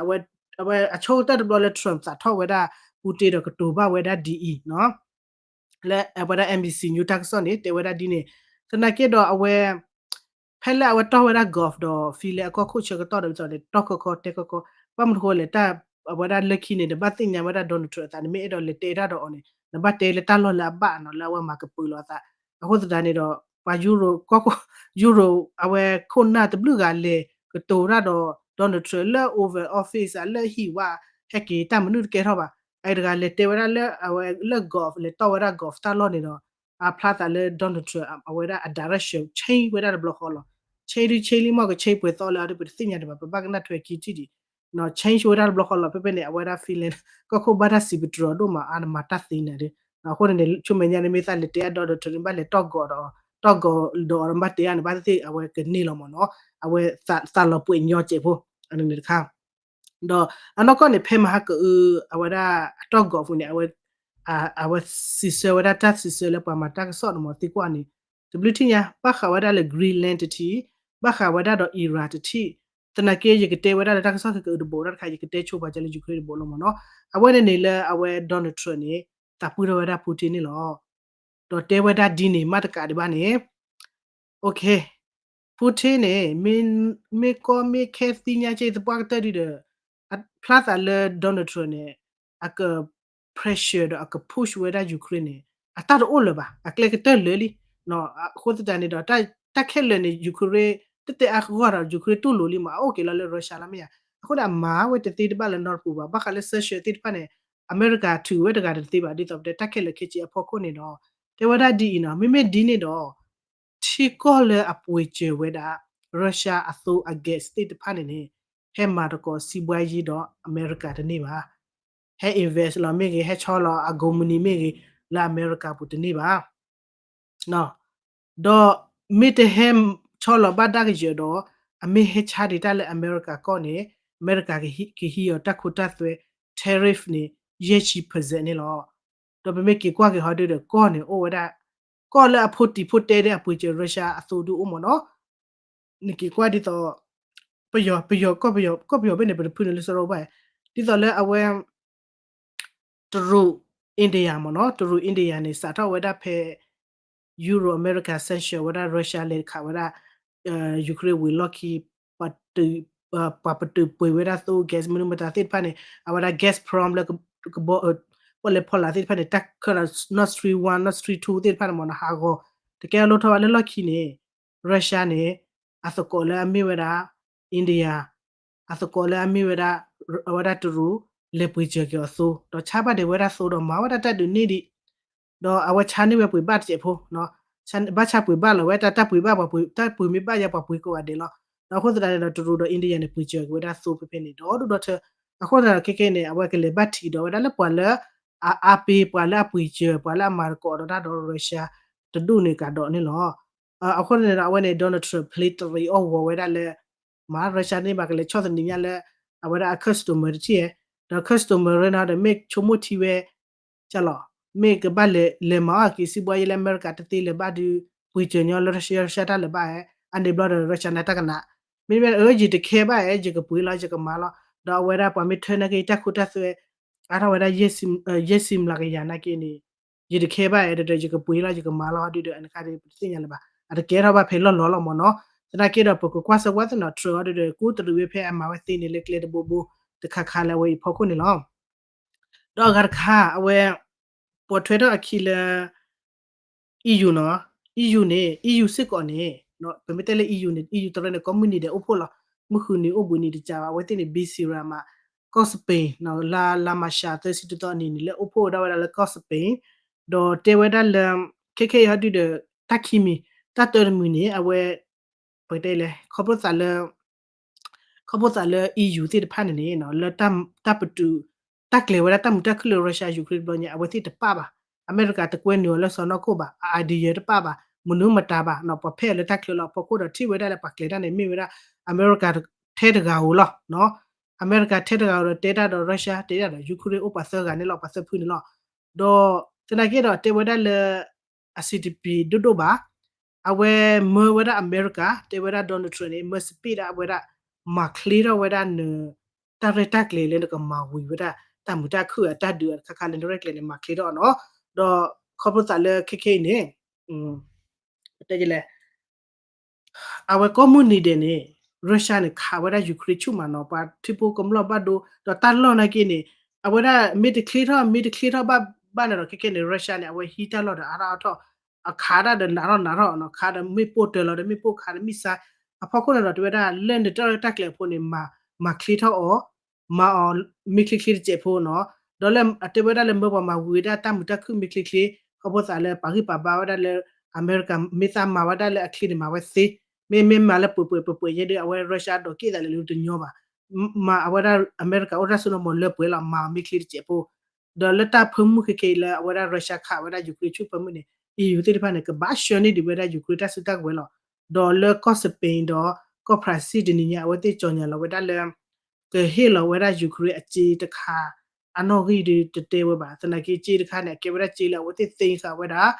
အဝဲအဆိကတၢၢ်တဘျီလၢ Trump သးထီၣ်ဝဲဒၣ် Putin ဒီးကတိၤဘၣ်ဝဲဒၣ်ဒ်အံၤနီၤ လၢအဝဲဒၣ် NBC News တၢ်ကစီၣ်န့ၣ် တဲဝဲဒၣ်ဒ်န့ၣ်, သနာ်က့ဒီးအဝဲ ဖဲလၢအဝဲတီၢ်ဝဲဒၣ် Gulf ဒီး Finland အကီၢ်ခိၣ်ဆၢကတီၢ်ဒီး ဒ်သိးန့ၣ် တီၢ်ခီခီတဲခီခီ, ဘၣ်မနုၤဃိလဲၣ် တၢ် အဝဲဒၣ်လၢခံန့ၣ် နဘၣ်သ့ၣ်ညါဝဲဒၣ် Donald Trump အသး နမ့ၢ်အဲၣ်ဒိးလဲၤတဲတၢ်ဒီးအီၤန့ၣ် နဘၣ်တဲလၢတၢ်လီၢ်လၢအဘၣ်နီၤ လၢအဝဲမၤကပၢၤလီၤအသး. အဃိသတးန့ၣ်ဒီး ပှၤ Euro ကီၢ်ခိၣ် Euro အဝဲခိၣ်နၢ်တဘျုးဂၤလဲၤကတိၤတၢ်ဒီး Donald Trump လၢ Oval Office လၢဟံၣ်ဝါ ဟဲက့ၤတၢ်မနုၤတကဲထီၣ်ဘၣ်. အအံၤတဂၤလဲၤတဲဝဲဒၣ်လၢအဝဲလၢ Gulf လဲၤတီၢ်ဝဲဒၣ် Gulf တၢ်လီၢ်န့ၣ်ဒီး အဖျါသးလၢ Donald Trump အဝဲဒၣ်အ direction change ဝဲဒၣ်တဘျီဃီလီၤ. change ဒု change လံမ့ၢ်က change ပှဲၤသီလၢအဒု ပတသ့ၣ်ညါဒံးဘၣ် ပဘၣ်ကနၣ်ထွဲခံထံၣ်ဒံး change ဝဲဒၣ်တဘျီဃီလီၤ. ဖဲဖဲန့ၣ် အဝဲဒၣ် Finland ကီၢ်ခိၣ်ဘၣ်တၢ်စံးပတြၢၤအီၤဒိၣ်မး အါန့ၣ်မၤတၢ်သ့န့ၣ်ဒု. အဃိန့ၣ်န့ၣ် ဆူမဲာ်ညါန့ၣ် မ့ၢ်သးလဲၤတဲအဒိ Donald Trump န့ၣ် ဘၣ်လဲၤတီၢ် Gulf ဒီး တီၢ် Gulf ဒီးအီၤ ဘၣ်တဲအါန့ၣ် ဘၣ်သ့ၣ်သ့ၣ် အဝဲကန့ၢ်လီၤမ့ၢ်နီၤ. အဝဲသးလီၤပှဲၤညီစဲးဖိ အန့ၣ်တခါ ဒီးအနီၢ်ကီၢ်န့ၣ် ဖဲမဟါကအု အဝဲဒၣ်အတီၢ် Gulf န့ၣ် အဝဲ အဝဲစံးဆၢဝဲဒၣ်တၢ်စံးဆၢလၢပှၤမၤတၢ်ကစီၣ်န့ၣ်မ့ၢ်သံကွၢ်န့ၣ် တဘျုးထံၣ်ညါ ဘၣ်ဃးဝဲဒၣ်လၢ Greenland တထံၣ်, ဘၣ်ဃးဝဲဒၣ်ဒီး Iran တထံၣ်, သနာ်က့ ယကတဲဝဲဒၣ်လၢတၢ်ကစီၣ်ခဲကတဘိးတၢ်တခါ ယကတဲဆိပှၤကၢလၢ Ukraine တဘိးလီၤမ့ၢ်နီၤ. အဝဲန့ၣ်န့ၣ်လၢအဝဲ Donald Trump န့ၣ် သးပှၢ်ထီၣ်ဝဲဒၣ် Putin န့ၣ်လီၤ. ဒီးတဲဝဲဒၣ်ဒ်န့ၣ် မ့ၢ်တကးဒံးဘၣ်န့ၣ် OK, Putin န့ၣ် မ့ၢ်ကီမ့ၢ်ခဲသ့ၣ်ညါက့ သပှၢ်ကတၢၢ်ဒုဒီး ဖျါသးလၢ Donald Trump န့ၣ် အက pressure ဒီးအက push ဝဲဒၣ် Ukraine န့ၣ် အတၢ်တအိၣ်လၢၤဘၣ်, အကျဲကတၢၢ်လၢာ်လံ. အဃိသတးန့ၣ်ဒီး တၢ်ခဲလၢာ်န့ၣ် Ukraine တတဲအါဂီၢ်ဒီး Ukraine တူၢ်လိာ်လံမး အအိၣ်က့ၤလီၤလၢ Russia လီၤမ့ၢ်ဧါ. အဃိန့ၣ် အမၤဝဲတသ့တဘၣ်လၢနီတပူၤဘၣ်. ဘၣ်ဃးလၢ sanction သ့ၣ်တဖၣ်န့ၣ် အမဲရကၤထုးဝဲတဂၤတသ့ဘၣ် ဒ်သိးပတဲတၢ်ခဲလၢာ်ခဲဆ့အဖီခိၣ်န့ၣ်ဒီး တဲဝဲဒၣ်ဒ်အံၤနီၤ မ့မ့ၢ်ဒ်န့ၣ်ဒီး ထံကီၢ်လၢအပှ့ၤစၢၤဝဲဒၣ် Russia အသိအ gas သ့ၣ်တဖၣ်န့ၣ်န့ၣ် ဟဲမၤသကိးစံးဘှါယံၤဒီးအမဲရကၤတန့ၢ်ဘၣ်. ဟဲ invest လီၤမ့ၢ်ဂ့ၤ ဟဲဆီလီၤအ company မ့ၢ်ဂ့ၤ လၢအမဲရကၤပူၤတန့ၢ်ဘၣ်. ဒီးမ့ၢ်တဟဲဆီလီၤဘၣ်ဒၣ်ကယၢၤဒီး အမ့ၢ်ဟဲဆါဒံးတၢ်လၢအမဲရကၤကီၢ်န့ၣ် အမဲရကၤကဟံးအီၤတၢ်ခိတၢ်သွဲ tariff န့ၣ် ယဲၢ်ဆံ percent န့ၣ်လီၤ. ဒီးပမ့ၢ်က့ၤကွၢ်က့ၤဟီဒုဒီး ကီၢ်န့ၣ်အိၣ်ဝဲဒၣ် ကီၢ်လၢအဖိတံၤဖိတဲဒၣ်အပှ့ၤစၢၤ Russia အသိဒုအိၣ်မ့ၢ်နီၤ. နက့ၤကွၢ်ဒ်သိး ပယီၤ ပယီၤ ကီၢ်ပယီၤ ကီၢ်ပယီၤဘ့ၣ်န့ၣ် ပတဖုန့ၣ်လၢစရီဘၣ်, ဒ်သိးလၢအဝဲ တရူး India မ့ၢ်နီၤ, တရူး India န့ၣ် စးထီၣ်ဝဲဒၣ်ဖဲ Euro America sanction ဝဲဒၣ် Russia လဲၤခးဝဲဒၣ် Ukraine ဝံၤလီၢ်ခံ ပှၤပတုာ်ပှ့ၤဝဲဒၣ်သိ gas မနုၤမတၤသ့ၣ်တဖၣ်န့ၣ် အဝဲဒၣ် Gazprom လၢ ကဘီ ပီၣ်လဲၣ်ဖီလာ်သ့ၣ်တဖၣ်န့ၣ် တၢ်ခၢၣ်ဒီး Nord Stream one Nord Stream two သ့ၣ်တဖၣ်န့ၣ်မ့ၢ်နီၤ ဟးဂီၤ တကဲအလိၣ်ထီၣ်ဘၣ်လၢလီၢ်ခံန့ၣ် Russia န့ၣ် အသကိးလၢအမ့ၢ်ဝဲဒၣ် India အသကိးလၢအမ့ၢ်ဝဲဒၣ် အဝဲဒၣ်တရူး လဲၤပှ့ၤစၢၤက့ၤအီၤသိ ဒီးဆါဘၣ်ဒံးဝဲဒၣ်သိဒီးမၤဝဲဒၣ်တၢ်ဒုးန့ၢ်ဒံး ဒီးအဝဲဆါန့ၢ်ဝဲပှ့ၤဘၣ်တစဲးဖိ ဘၣ်ဆါပှ့ၤဘၣ်လီၤဝဲ တၢ်တၢ်ပှ့ၤဘၣ် တၢ်ပှ့ၤမ့ၢ်ဘၣ်ယါပှၤပှ့ၤကိးဂၤဒဲးလီၤ. ဒီးအဃိသတးန့ၣ်ဒီး တရူးဒီး India န့ၣ် ပှ့ၤစၢၤက့ၤဝဲဒၣ်သိဖဲဖဲန့ၣ် ဒီဒူၣ်ဒီထၢ အဃိသတးခဲကဲန့ၣ် အဝဲကလဲၤဘၣ်ထံးဒီးဝဲဒၣ်လၢပှၤလၢ အအါပ့ၤ ပှၤလၢအပှ့ၤစၢၤ ပှၤလၢအမၤသကိးဒီးတၢ်ဒီး Russia တဒူၣ်န့ၣ်ကဒီးန့ၣ်လီၤ. အဃိန့ၣ်ဒီး အဝဲန့ၣ် Donald Trump play တရံးအီၣ်ဝီၤဝဲဒၣ်လၢ မ့ၢ် Russia န့ၣ် ဘၣ်ကလဲၤဆီၣ်သနံးညါလၢ အဝဲဒၣ်အ customer တထံၣ်ဧါ, ဒီး customer ရ့နီၤဒီး မ့ၢ်ဆိကမိၣ်ထံဝဲ ကလီၤ မ့ၢ်ကဘၣ်လဲၤမၤအီၣ်က့ၤစံးဘှါယဲလၢအမဲရကၤတသ့လၢၤဘၣ်ဒုး ပှ့ၤစၢၤညီလၢ Russia တၢ်လၢၤဘၣ်ဧါ, အန့ၣ်ဘျီဒီး Russia န့ၣ်တၢ်ကနး မ့မ့ၢ် အၢ ယတခဲဘၣ်ဧါ ယကပှ့ၤလီၤ ယကမၤလီၤ, ဒီးအဝဲဒၣ်ပှၤမ့ၢ်ထၢနာ်က့ၤ တၢ်ခိတၢ်သွဲ အါထီၣ်ဝဲဒၣ် ယဲၢ်ဆံမျးကယၤနာ်က့ၤန့ၣ် ယတခဲဘၣ်ဧါ ဒီးယကပှ့ၤလီၤ ယကမၤလီၤ ဒုးဒီး အန့ၣ်ခါဒီး ပတသ့ၣ်ညါလၢၤဘၣ် အတကဲထီၣ်ဘၣ်ဖဲလီၢ်လီၤလီၤမ့ၢ်နီၤ. သနာ်က့ဒီး ပကကွၢ်စၢၤကွၢ်သ့ၣ်နီၤ Trump အီၤဒုးဒီး ကူတရံးဝဲဖဲအမၤဝဲသ့န့ၣ်လၢကျဲတဘိဘိ တခါခါလၢအဝဲအံၤဖီခိၣ်န့ၣ်လီၤ. ဒီးအဂၤတခါ အဝဲ ပိာ်ထွဲထီၣ်အခံလၢ EU နီၤ, EU န့ၣ် EU စ့ၢ်ကီးန့ၣ် ပမ့ၢ်တဲလၢ EU န့ၣ် EU တရၢန့ၣ် ကိးမုၢ်နံၤဒဲးအိၣ်ဖှိၣ်လီၤ, မုၢ်ဃုနံၤအိၣ်ဘှံးနံၤတကးဘၣ်, အဝဲသ့ၣ်န့ၣ် busy ရၤမး, ကီၢ် Spain နီၤ လါ လါမၤရှး သၢဆံတသီအနံၤန့ၣ် လၢအိၣ်ဖှိၣ်ဝဲဒၣ်ဝဲဒၣ်လၢကီၢ် Spain, ဒီးတဲဝဲဒၣ်လၢ ခဲခဲအံၤဟီဒုးဒီး တၢ်ခံမံၤ တၢ်တၢတမံၤန့ၣ် အဝဲ ပကတဲလဲၣ် ခီဖျိသးလၢ ခီဖျိသးလၢ EU သ့ၣ်တဖၣ်န့ၣ်န့ၣ် လၢတၢ်ပတုာ် တၢ်ကျဲၤဝဲဒၣ်တၢ်မုာ်တၢ်ခုၣ်လၢ Russia Ukraine တဘျီညါ အဝဲသ့ၣ်တပာ်ဘၣ်. အမဲရကၤတကွဲနုာ်အီၤလၢစီၢ်နီၤခိၣ်ဘၣ်, အ idea တပာ်ဘၣ်, မနုၤမတၤဘၣ်နီၤ, ပှၤဖဲအီၤလၢတၢ်ချၢလီၤ. အဖီခိၣ်ဒီးထံၣ်ဝဲဒၣ်လၢပှၤကျဲၤတၢ်န့ၣ် မ့ၢ်ဝဲဒၣ် အမဲရကၤထဲတဂၤဧိၤလီၤနီၤ. အမဲရကၤထဲတဂၤဧိၤဒီး တဲတၢ်ဒီး Russia တဲတၢ်ဒီး Ukraine အိၣ်ပှၤသၢဂၤန့ၣ်လီၤ, ပှၤသၢဖုန့ၣ်လီၤ. ဒီးသနာ်က့ဒီး တဲဝဲဒၣ်လၢ အဆံးတပျံၤဒိၣ်ဒိၣ်ဘၣ်. အဝဲမၢဝဲဒၣ်အမဲရကၤ, တဲဝဲဒၣ် Donald Trump န့ၣ် မၢစပံးဒၣ်ဝဲဒၣ် မၤချ့ထီၣ်ဝဲဒၣ်န တၢ်ရဲၣ်တၢ်ကျဲၤလၢနကမၤဝံၤဝဲဒၣ် တၢ်မုာ်တၢ်ခုၣ်အတၢ်ဒုးအတခါခါလၢနရဲၣ်ကျဲၤန့ၣ် မၤချ့ထီၣ်နီၤ. ဒီးခီဖျိသးလၢခဲခဲအံၤန့ၣ် တဲလဲၣ် အဝဲကိးမုၢ်နံၤဒဲးန့ၣ် Russia န့ၣ် ခးဝဲဒၣ် Ukraine ဆူၣ်မးနီၤ, ပှၤထံဖိကမျၢၢ်ဘၣ်ဒိ ဒီးတၢ်လီၢ်နာ်က့န့ၣ် အဝဲဒၣ်မ့ၢ်တချ့ထီၣ် မ့ၢ်တချ့ထီၣ်ဘၣ်ဘၣ်န့ၣ်ဒီး ခဲခဲန့ၣ် Russia န့ၣ် အဝဲဟံးတၢ်လီၢ်ဒီးအါထီၣ်အါထီၣ်, အခးဒၣ်ဒီးနးထီၣ်နးထီၣ်နီၤ, ခးဒီးမ့ၣ်ပိၢ်တၢၤလီၤဒီးမ့ၣ်ပိၢ်ခးဒီးမ့ၣ်ဆါ, အဖီခိၣ်န့ၣ်ဒီး တဲဝဲဒၣ်လၢနတၢ်ရဲၣ်တၢ်ကျဲၤအဖိန့ၣ် မၤ မၤချ့ထီၣ်အီၤ မၤအီၤမ့ၢ်ချ့ချ့တစဲးဖိနီၤ. ဒီးလၢအတဲဝဲဒၣ်လၢမၢပှၤမၤဝံၤဝဲဒၣ်တၢ်မုာ်တၢ်ခုၣ်မ့ၢ်ချ့ချ့, ခီဖျိသးလၢပာ်ဂံၢ်ပာ်ဘါဝဲဒၣ်လၢ အမဲရကၤ မ့ၢ်သးမၤဝဲဒၣ်လၢအချ့န့ၣ် မၤဝဲသ့, မ့မ့ၢ်မၤလၢပှဲၤပှဲၤပှဲၤပှဲၤယဲဒုး အဝဲ Russia ဒိးက့ၣ်သးလၢလၢတညီဘၣ်. မၤအဝဲဒၣ်အမဲရကၤအိၣ်တၢ်စိတၢ်ကမီၤလၢပှဲၤလီၤ, မၤအီၤမ့ၢ်ချ့တစဲးဖိ ဒီးလၢတၢ်ဖၢမုၢ်ခဲခဲအံၤလၢအဝဲဒၣ် Russia ခးဝဲဒၣ် Ukraine ဆူၣ်ဖၢမုၢ်န့ၣ် EU သ့ၣ်တဖၣ်န့ၣ် ကဘၣ်ဆှၢန့ၢ်ဒံးဝဲဒၣ် Ukraine တၢ်စုတၢ်ကဝဲၤလီၤ. ဒီးလၢကီၢ် Spain ဒီးကီၢ် France တနံၤညါ အဝဲသ့ၣ်ကၠီၤညါလီၤဝဲဒၣ်လၢ ကဟ့ၣ်လီၤဝဲဒၣ် Ukraine အစ့တခါ အနီၣ်ဂံၢ်ဒုးတတဲဝဲဘၣ်. သနာ်က့စ့တခါန့ၣ် အကဲဝဲဒၣ်စ့လၢအဝဲသ့ၣ်သ့ဃာ်ဝဲဒၣ်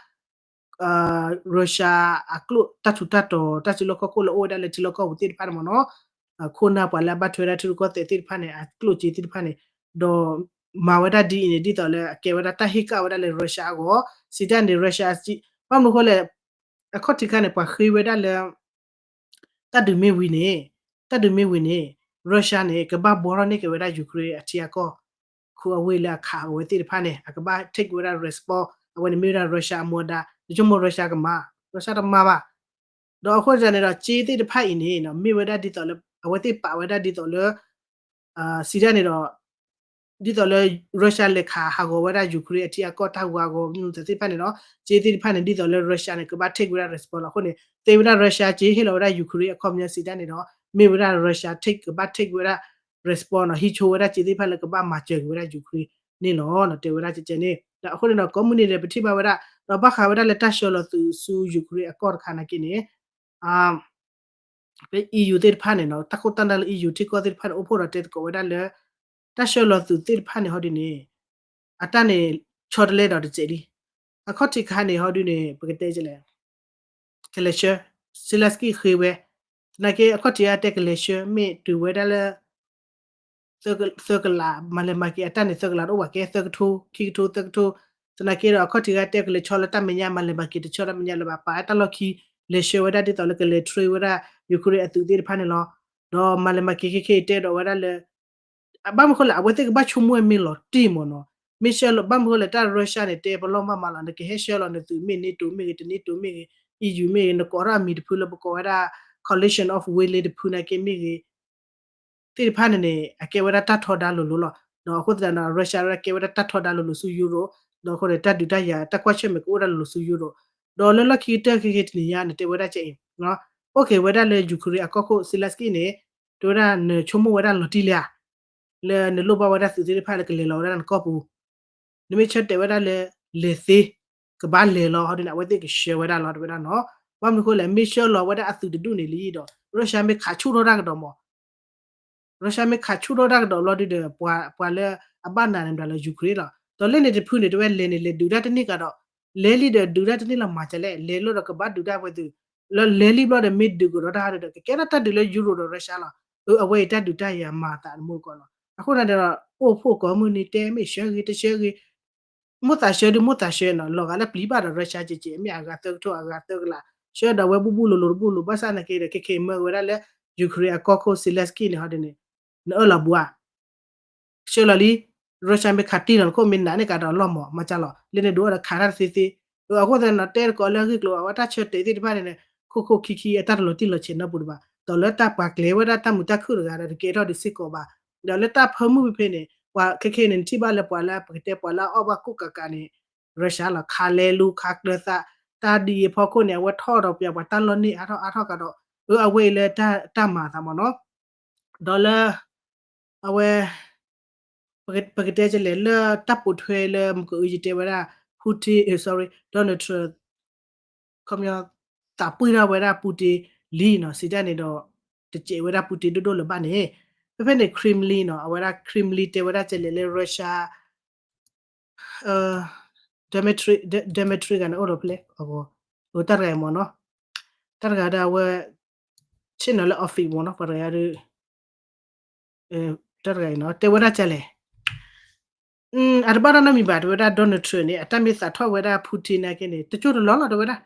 Russia အကျိၣ်တၢ်ထူးတၢ်တီၤ တၢ်စုလီၢ်ခီၣ်ခိၣ်လၢအိၣ်ဝဲဒၣ်လၢထံလီၢ်ကီၢ်ပူၤသ့ၣ်တဖၣ်န့ၣ်မ့ၢ်နီၤ, ခိၣ်နၢ်ပှၤလၢအဘၣ်ထွဲဝဲဒၣ်ထံရူၢ်ကီၢ်သဲးသ့ၣ်တဖၣ်န့ၣ် အကျိၣ်စ့သ့ၣ်တဖၣ်န့ၣ်, ဒီးမၤဝဲဒၣ်ဒ်အံၤန့ၣ် ဒ်သိးလၢအကဲဝဲဒၣ်တၢ်ဟ့ၣ်ကၣ်ဝဲဒၣ်လၢ Russia အဂီၢ်, စံးတၢ်န့ၣ် Russia စ့ ဘၣ်မနုၤဃိလဲၣ် အခီၣ်ထံးခါန့ၣ် ပှၤဃ့ဝဲဒၣ်လၢ တၢ်ဒုးမ့ၢ်ဝံၤန့ၣ်, တၢ်ဒုးမ့ၢ်ဝံၤန့ၣ် Russia န့ၣ် ကဘၣ်ဘှီထီၣ်န့ၢ်က့ၤဝဲဒၣ် Ukraine အထံအကီၢ် ခူအဝ့ၢ်လၢအခးအဝဲသ့ၣ်တဖၣ်န့ၣ် အကဘၣ် take ဝဲဒၣ် response အဝဲန့ၣ်မ့ၢ်ဝဲဒၣ် Russia အမူအဒါ, ယဆိကမိၣ် Russia ကမၤ, Russia တမၤဘၣ်. ဒီးအဃိသတးန့ၣ်ဒီး စ့သ့ၣ်တဖၣ်အံၤန့ၣ် မ့ၢ်ဝဲဒၣ်ဒ်သိးလၢ အဝဲသ့ၣ်ပာ်ဝဲဒၣ်ဒ်သိးလၢ စံးတၢ်န့ၣ်ဒီး ဒ်သိးလၢ Russia လဲၤခးဟးဂီၤဝဲဒၣ် Ukraine အထံအကီၢ်တၢ်ဝါဂီၤမနုၤသ့ၣ်တဖၣ်န့ၣ်ဒီး စ့သ့ၣ်တဖၣ်န့ၣ် ဒ်သိးလၢ Russia န့ၣ် ကဘၣ် take ဝဲဒၣ် response လီၤ. အဃိန့ၣ် သ့ဝဲဒၣ် Russia စ့ဟ့ၣ်လီၤဝဲဒၣ် Ukraine အခီပညီစံးတၢ်န့ၣ်ဒီး မ့ၢ်ဝဲဒၣ် Russia take ကဘၣ် take ဝဲဒၣ် response နီၤ, ဟံးဆိဝဲဒၣ်စ့သ့ၣ်တဖၣ်လၢကဘၣ်မၤစၢၤက့ၤဝဲဒၣ် Ukraine န့ၣ်လီၤ. တဲဝဲဒၣ်ကဲကဲန့ၣ် ဒီးအဃိန့ၣ်ဒီး ကိးမုၢ်နံၤဒဲး ပထံၣ်ဘၣ်ဝဲဒၣ် ဒီးဘၣ်ဃးဝဲဒၣ်လၢတၢ်ဆှၢလီၤသုးဆူ Ukraine အကီၢ်တခါနာ်က့န့ၣ် ဖဲ EU သ့ၣ်တဖၣ်န့ၣ်နီၤ, တၢ်ခိၣ်တၢ်နၢ်လၢ EU ထံကီၢ်သ့ၣ်တဖၣ်န့ၣ် အိၣ်ဖှိၣ်ဒီးတဲသကိးဝဲဒၣ်လၢ တၢ်ဆှၢလီၤသုးသ့ၣ်တဖၣ်န့ၣ် ဟီဒုန့ၣ် အတၢ်န့ၣ် ဆီတလဲဒီးတစဲးလံ. အခီၣ်ထံးခါန့ၣ် ဟီဒုန့ၣ် ပကတဲလဲၣ် ကလဲၤဆှၢ Zelensky ဃ့ဝဲ, သနာ်က့ အခီၣ်ထံးအတဲကလဲၤဆှၢ မ့ၢ်တုၤဝဲဒၣ်လၢ သၢကလး မၤလဲၤမၤက့ၤအတၢ်န့ၣ် သၢကလးတအိၣ်ဘၣ်ကဲ သၢကထိ ခံကထိ သၢကထိ, သနာ်က့ဒီး အခီၣ်ထံးခါတဲကလဲၤဆီလၢတၢ်မဲာ်ညါ မၤလဲၤမၤက့ၤတဆီတၢ်မဲာ်ညါလၢၤဘၣ် ပာ်တၢ်လီၢ်ခံ လဲၤဆှၢဝဲဒၣ်ဒ်သိးလၢကလဲၤ train ဝဲဒၣ် Ukraine အသုးသ့ၣ်တဖၣ်န့ၣ်လီၤ. ဒီးမၤလဲၤမၤက့ၤခဲခဲအံၤတဲဒီးဝဲဒၣ်လၢ ဘၣ်မနုၤဃိလဲၣ် အဝဲသ့ၣ်ကဘၣ်ဆိကမိၣ်ဝဲမ့ၢ်လီၤတံၢ်မ့ၢ်နီၤ, မ့ၢ်ဆှၢလီၤ ဘၣ်မနုၤဃိလဲၣ် တၢ် Russia န့ၣ် တဲပလီၢ်မၢ်မးလီၤ နကဟဲဆှၢလီၤနသုးမ့ၢ် NATO မ့ၢ်ဂ့ၤ တ NATO မ့ၢ်ဂ့ၤ EU မ့ၢ်ဂ့ၤ နကိးထီၣ်အမံၤတဖုလၢပကိးဝဲဒၣ် coalition of willing တဖုနာ်က့မ့ၢ်ဂ့ၤ သ့ၣ်တဖၣ်န့ၣ်န့ၣ် အကဲဝဲဒၣ်တၢ်ထီဒါလိၤလိၤလီၤ. ဒီးအဃိသတးဒီး Russia ကဲဝဲဒၣ်တၢ်ထီဒါလိၤလိၤဆူ Europe, ဒီးအဃိန့ၣ် တၢ်ဒုးတၢ်ယၤ တၢ်ကွၢ်ဆၢၣ်မဲာ်ကအိၣ်ဒၣ်လိၤလိၤဆူ Europe, ဒီးလၢလီၢ်ခံကတၢၢ်ခဲခဲတနံၤညါန့ၣ် တဲဝဲဒၣ်ကဲအံၤ အိၣ်က့ၤဝဲဒၣ်လၢ Ukraine အကီၢ်ခိၣ် Zelensky န့ၣ် တဲဝဲဒၣ်နဆိကမိၣ်ဝဲဒၣ်လီၤတံၢ်လံဧါ လၢနလိၣ်ဘၣ်ဝဲဒၣ်သုးသ့ၣ်တဖၣ်လၢကလဲၤလီၤဝဲဒၣ်နကီၢ်ပူၤ နမ့ၢ်ဆၢတဲာ်ဝဲဒၣ်လၢ လဲၤသ့ ကဘၣ်လဲၤလီၤ ဟီဒ်န့ၣ် အဝဲသ့ၣ်ကဆှၢဝဲဒၣ်လီၤ တဲဝဲဒၣ်နီၤ. ဘၣ်မနုၤဃိလဲၣ် မ့ၢ်ဆှၢလီၤဝဲဒၣ်အသုးတဒူၣ်န့ၣ်လံဒီး Russia မ့ၢ်ခးဆူၣ်ထီၣ်တၢ်ကဒီးမး Russia မ့ၢ်ခးဆူၣ်ထီၣ်တၢ်ကဒီးဘျီဒုဒီး ပှၤလၢအဘၣ်နးန့ၣ်မတၤလၢ Ukraine လီၤ. ဒီးလၢန့ၣ်တဖုန့ၣ် တဲဝဲလဲၤန့ၣ် လဲၤဒုးတၢ်တန့ၢ်ကဒီး လဲၤလံဒီးဒုးတၢ်တန့ၢ်လီၤမၤစၢၤလဲၣ် လဲၤလီၤဒီးကဘၣ်ဒုးတၢ်ဝဲသုး လၢလဲၤလံဘျီဒီးမ့ၢ်ဒုးကဒီးတၢ်ဒီး ကကဲထီၣ်တၢ်ဒုးလၢ Europe ဒီး Russia လီၤ. အဝဲအံၤတၢ်ဒုးတၢ်ယၤမၤအသးတမူတကိး အဃိန့ၣ်ဒီး အိၣ်ဖှိၣ်ကိးမုၢ်နံၤတဲမ့ၢ်ဆှၢဂ့ၤတဆှၢဂ့ၤ မိၢ်သးဆှၢဒုးမိၢ်သးဆှၢနီၤ လီၤဂာ်လၢပျံၤဘၣ်ဒီး Russia ကဲကဲ မ့ၢ်အဂၤသၢကထိ အဂၤသၢကလး ဆှၢဒီးဝဲဘူၣ်ဘူၣ်လိၤလိၤတဘူၣ်လိၤ ဘၣ်ဆၣ်နာ်က့ဒီး ခဲခဲအံၤမၢဝဲဒၣ်လၢ Ukraine အကီၢ်ခိၣ် Zelensky န့ၣ် ဟီဒ်န့ၣ် နအၢၣ်လီၤဘူးဧါ ဆှၢလီၤလံ Russia မ့ၢ်ခးတံၢ်လီၤနခိၣ်မ့ၢ်နးန့ၣ်ကဒီးလီၢ်မး မၤကၢ်လီၤ လၢန့ၣ်ဒိးအိၣ်ဒီးခးတၢ်တသ့သ့ အဃိသတးန့ၣ် တဲသကိးလၢအဂ့ၢ်ကျိၤ အဝဲတၢ်ဆၢတဲာ်သ့ၣ်တဖၣ်န့ၣ် ခိၣ်ခိၣ်ခံခံ အတၢ်တလီၤတံၢ်လီၤဆဲးနီတပူၤတဘၣ် ဒီးလၢတၢ်ပှၤကျဲၤဝဲဒၣ်တၢ်မုာ်တၢ်ခုၣ်တဂၤဒီး တကဲထီၣ်ဒံးစ့ၢ်ကီးဘၣ် ဒီးလၢတၢ်ဖၢမုၢ်ဖဲဖဲန့ၣ် ပှၤခဲခဲန့ၣ် နထံၣ်ဘၣ်လၢပှၤလၢပကတဲပှၤလၢအအီၣ်ဘၣ်ကိၣ်ကးကးန့ၣ် Russia လီၤ ခးလဲၤလူၤခးကျၢၤသး တၢ်ဒ်အံၤအဖီခိၣ်န့ၣ် အဝဲထီၣ်ဒီးပှၤတၢ်လီၢ်န့ၢ်အါထီၣ်အါထီၣ်ကဒီး အဝဲအံၤလၢတၢ်မၤအသးမ့ၢ်နီၤ ဒီးလၢ အဝဲ ပကတဲကလဲၣ် လၢတၢ်ပိာ်ထွဲလၢမုၢ်ကအုယတဲဝဲဒၣ် Putin, sorry, Donald Trump ခီပညီ သးပှ့ၤထီၣ်ဝဲဒၣ် Putin လံနီၤ, စံးတၢ်န့ၣ်ဒီး တစဲးဝဲဒၣ် Putin ဒိၣ်ဒိၣ်လၢၤဘၣ်န့ၣ်, ဖဲဖဲန့ၣ် Kremlin နီၤ, အဝဲဒၣ် Kremlin တဲဝဲဒၣ်ကဲလဲၣ်လၢ Russia, Dmitry, Dmitry ဂၤန့ၣ်အိၣ်ဒီးဖဲလဲၣ်, တၢ်တဂၤအံၤမ့ၢ်နီၤ, တၢ်တဂၤဒီးအဝဲ ဆ့ၣ်နီၤလၢ office မ့ၢ်နီၤ, ပှၤတဂၤဒီး တၢ်တဂၤအံၤနီၤ တဲဝဲဒၣ်ကဲလဲၣ် အတဘၣ်တၢ်နီတမံၤဘၣ် တဲဝဲဒၣ် Donald Trump န့ၣ် အတၢ်မ့ၢ်သးထီၣ်ဝဲဒၣ် Putin နာ်က့န့ၣ် တကၠိတလီၢ်လီၤ တဲဝဲဒၣ်,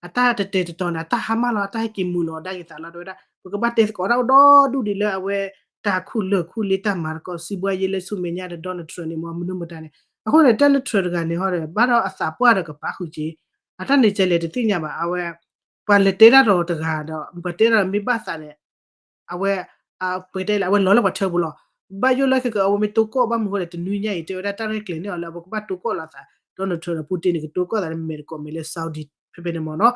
အတၢ်တတဲာ်တတီၤန့ၣ် အတၢ်ဟါမၢ်လီၤ အတၢ်ဟဲက့ၤမုာ်လီၤ အဒါက့ၤသးလီၤ တဲဝဲဒၣ်, ပကဘၣ်တဲသကိးတၢ်အိၣ်ဒီဒူၣ်ဒံးလၢအဝဲ တၢ်ခူၣ်လၢာ်ခူၣ်လ့တၢ်မၤသကိး စံးဘှါယ့လၢဆူမဲာ်ညါဒီး Donald Trump န့ၣ် မ့ၢ်မနုၤမတၤန့ၣ်, အဃိန့ၣ် တၢ်လၢ Trump တဂၤန့ၣ်ဟီဒီး ဘၣ်ဒီးအသးပှၢ်ဒီးကပာ်ဃုာ်က့ၤ, အတၢ်န့ၣ်ကဲလဲၣ်တသ့ၣ်ညါဘၣ် အဝဲ ပှၤလဲၤတဲတၢ်ဒီးတဂၤဒီး ပှၤတဲတၢ်ဒီးမ့ၢ်ဘၣ်သးန့ၣ် အဝဲ ပတဲလၢအဝဲလီၤလၢပှၤထၢပူၤလီၤ. ဘၣ်ယိၣ်လၢခဲကၢ အဝဲမ့ၢ်တိၢ်ကီၢ်ဘၣ်မနုၤဃိလဲၣ် တနွံညါအံၤ တဲဝဲဒၣ်တၢ်ရဲၣ်ကျဲၤန့ၢ်အီၤလၢအဝဲကဘၣ်တိၢ်ကီၢ်လီၤအသး Donald Trump ဒီး Putin န့ၣ် ကတိၢ်ကီၢ်သးလၢမဲာ်တကိးမဲာ်လၢ Saudi ဖဲဖဲန့ၣ်မ့ၢ်နီၤ.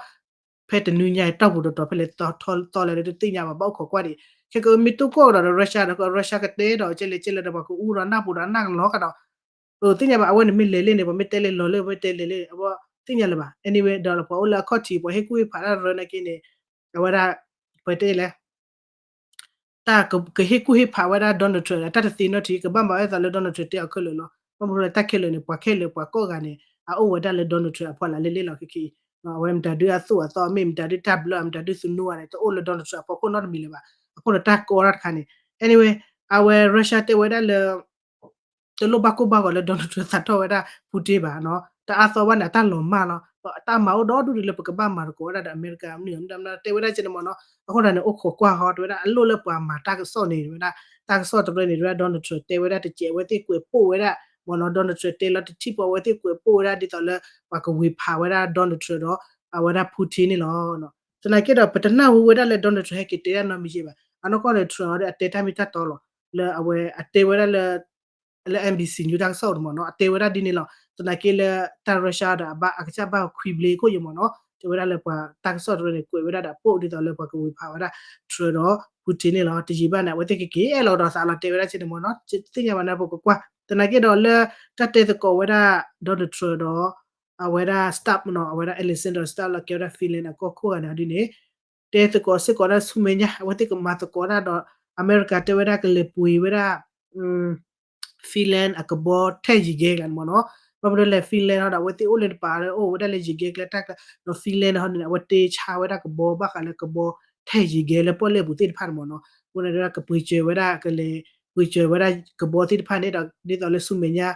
ဖဲတနွံညါအံၤ တီၢ်ပူၤတတီၤဖဲလဲၣ်သီလဲၣ်တသ့ၣ်ညါဘၣ် ဘၣ်အိၣ်ခိးကွၢ်ဒံး ခဲကၢမ့ၢ်တိၢ်ကီၢ်ဒီး Russia ဒီး Russia ကတဲဒီးကဲလဲၣ်ကဲလဲၣ်ဒီးပှၤကအူဒီးနၢ်ပူၤဒီးနၢ်ကလီၤကဒီး သ့ၣ်ညါဘၣ် အဝဲန့ၣ်မ့ၢ်လဲၤလ့ၣ်န့ၣ် ပှၤမ့ၢ်တဲလဲၤလီၤလၢ ပှၤမ့ၢ်တဲလဲၤလ့ၣ် အဝဲသ့ၣ်ညါလၢၤဘၣ် anyway ဒီးပှၤအိၣ်လၢအခီၣ်ထံး ပှၤဟ့ၣ်ကူၣ်ဟ့ၣ်ဖးတၢ်ရၢနာ်က့န့ၣ် အဝဲဒၣ် ပှၤတဲလဲၣ် တၢ်ကဟ့ၣ်ကူၣ်ဟ့ၣ်ဖးဝဲဒၣ် Donald Trump တၢ်တသ့နီတထံၣ် ကဘၣ်မၤဝဲသးလၢ Donald Trump တဲအီၤခဲလၢာ်လီၤ. ဘၣ်မနုၤလၢတၢ်ခဲလၢာ်န့ၣ် ပှၤခဲလၢာ်ပှၤကိးဂၤန့ၣ် အအိၣ်ဝဲဒၣ်လၢ Donald Trump အဖီလာ်လၢလ့ၣ်လီၤ ခဲကၠိ အဝဲမတၤဒုအသိၣ်အသီ မ့ၢ်မတၤဒုတၢ်ဘျၢ မတၤဒုသူနူဂၤန့ၣ် တအိၣ်လၢ Donald Trump အဖီခိၣ်နီတမံၤလၢၤဘၣ်. အဃိဒီးတၢ်ကိးတၢ်တခါန့ၣ် anyway အဝဲ Russia တဲဝဲဒၣ်လၢ တလိၣ်ဘၣ်ကိၢ်ဘၣ်ဂီၤလၢ Donald Trump သးထီၣ်ဝဲဒၣ် Putin ဘၣ်နီၤ တအါသီဘၣ်န့ၣ် အတၢ်လီၤမၢ်လီၤ တၢ်မၤအိၣ်ဒီဒူၣ်ဒံးလၢပကဘၣ်မၤသကိးဝဲဒၣ်ဒီး အမဲရကၤ မနုၤ တဲဝဲဒၣ်ကဲန့ၣ်မ့ၢ်နီၤ အဃိဒၣ်န့ၣ် အိၣ်ခိးကွၢ်ဟီ တဲဝဲဒၣ် အလိၣ်လၢပှၤမၤတၢ်ကစီၣ်န့ၣ် တဲဝဲဒၣ် တၢ်ကစီၣ်တရၢန့ၣ် တဲဝဲဒၣ် Donald Trump တဲဝဲဒၣ်တစဲးအဝဲသ့ၣ်ကွဲးပိာ်ဝဲဒၣ် မ့ၢ်နီၤ Donald Trump တဲလီၤတထံၣ်ပှၤအဝဲသ့ၣ်ကွဲးပိာ်ဝဲဒၣ်ဒ်သိးလၢ ပှၤကဝ့ၤဖးဝဲဒၣ် Donald Trump ဒီး အဝဲဒၣ် Putin န့ၣ်လီၤ. သနာ်က့ဒီး ပတနၢ်ဟူဝဲဒၣ်လၢ Donald Trump ဟဲက့ၤတဲဒၣ်နီတမံၤဘၣ် အနီၢ်ကီၢ်န့ၣ် Trump အီၤဒီးအတဲတၢ်မ့ၢ်တၢ်တီလီၤ လၢအဝဲအတဲဝဲဒၣ်လၢ လၢ NBC News တၢ်ကစီၣ်တမ့ၢ်နီၤ အတဲဝဲဒၣ်ဒ်န့ၣ်လီၤ. သနာ်က့လၢတၢ် Russia ဒီးအဘၣ်အကစၢ်ဘၣ်ခွံဘျ့ခိၣ်ယမ့ၢ်နီၤ တဲဝဲဒၣ်လၢပှၤတၢ်ကစီၣ်တရၢန့ၣ် ကွဲးဝဲဒၣ်ဒီးပိာ်ဒ်သိးလၢပှၤကဝ့ၤဖးဝဲဒၣ် Trump ဒီး Putin န့ၣ်လီၤ. တယံာ်ဘၣ်န့ၣ် အဝဲသ့ၣ်ကက့ၤအဲၣ်လီၤဒီးသးလီၤတဲဝဲဒၣ်ကဲန့ၣ်မ့ၢ်နီၤ သ့ၣ်ညါဘၣ်န့ၣ် ပကကွၢ် သနာ်က့ဒီးလၢတၢ်တဲသကိးဝဲဒၣ် Donald Trump ဒီး အဝဲဒၣ် Stubb နီၤ အဝဲဒၣ် Alexander Stubb လၢကဲဝဲဒၣ် Finland အကီၢ်ခိၣ်ဂၤန့ၣ်ဒ်န့ၣ် တဲသကိးစ့ၢ်ကီးဒၣ်ဆူမဲာ်ညါ အဝဲသ့ၣ်ကမၤသကိးတၢ်ဒီး အမဲရကၤတဲဝဲဒၣ်ကလဲၤပှ့ၤဝဲဒၣ် Finland အကဘီထဲယံၤကဲကျါန့ၣ်မ့ၢ်နီၤ ဘၣ်မနုၤလဲၣ် Finland ဟီဒီး အဝဲသ့ၣ်အိၣ်လၢတပၤလၢအိၣ်ဝဲဒၣ်လၢယံၤကဲကျဲတၢ်ကျါ ဒီး Finland ဟီန့ၣ် အဝဲတ့ဆါဝဲဒၣ်ကဘီဘၣ်ဃးလၢကဘီထဲယံၤကဲလၢပီၣ်လဲၣ်ပူၤသ့ၣ်တဖၣ်န့ၣ်မ့ၢ်နီၤ အဃိန့ၣ်ဒီးကပှ့ၤစၢၤဝဲဒၣ် ကလဲၤပှ့ၤစၢၤဝဲဒၣ်ကဘီသ့ၣ်တဖၣ်န့ၣ်ဒီး ဒ်သိးလၢဆူမဲာ်ညါ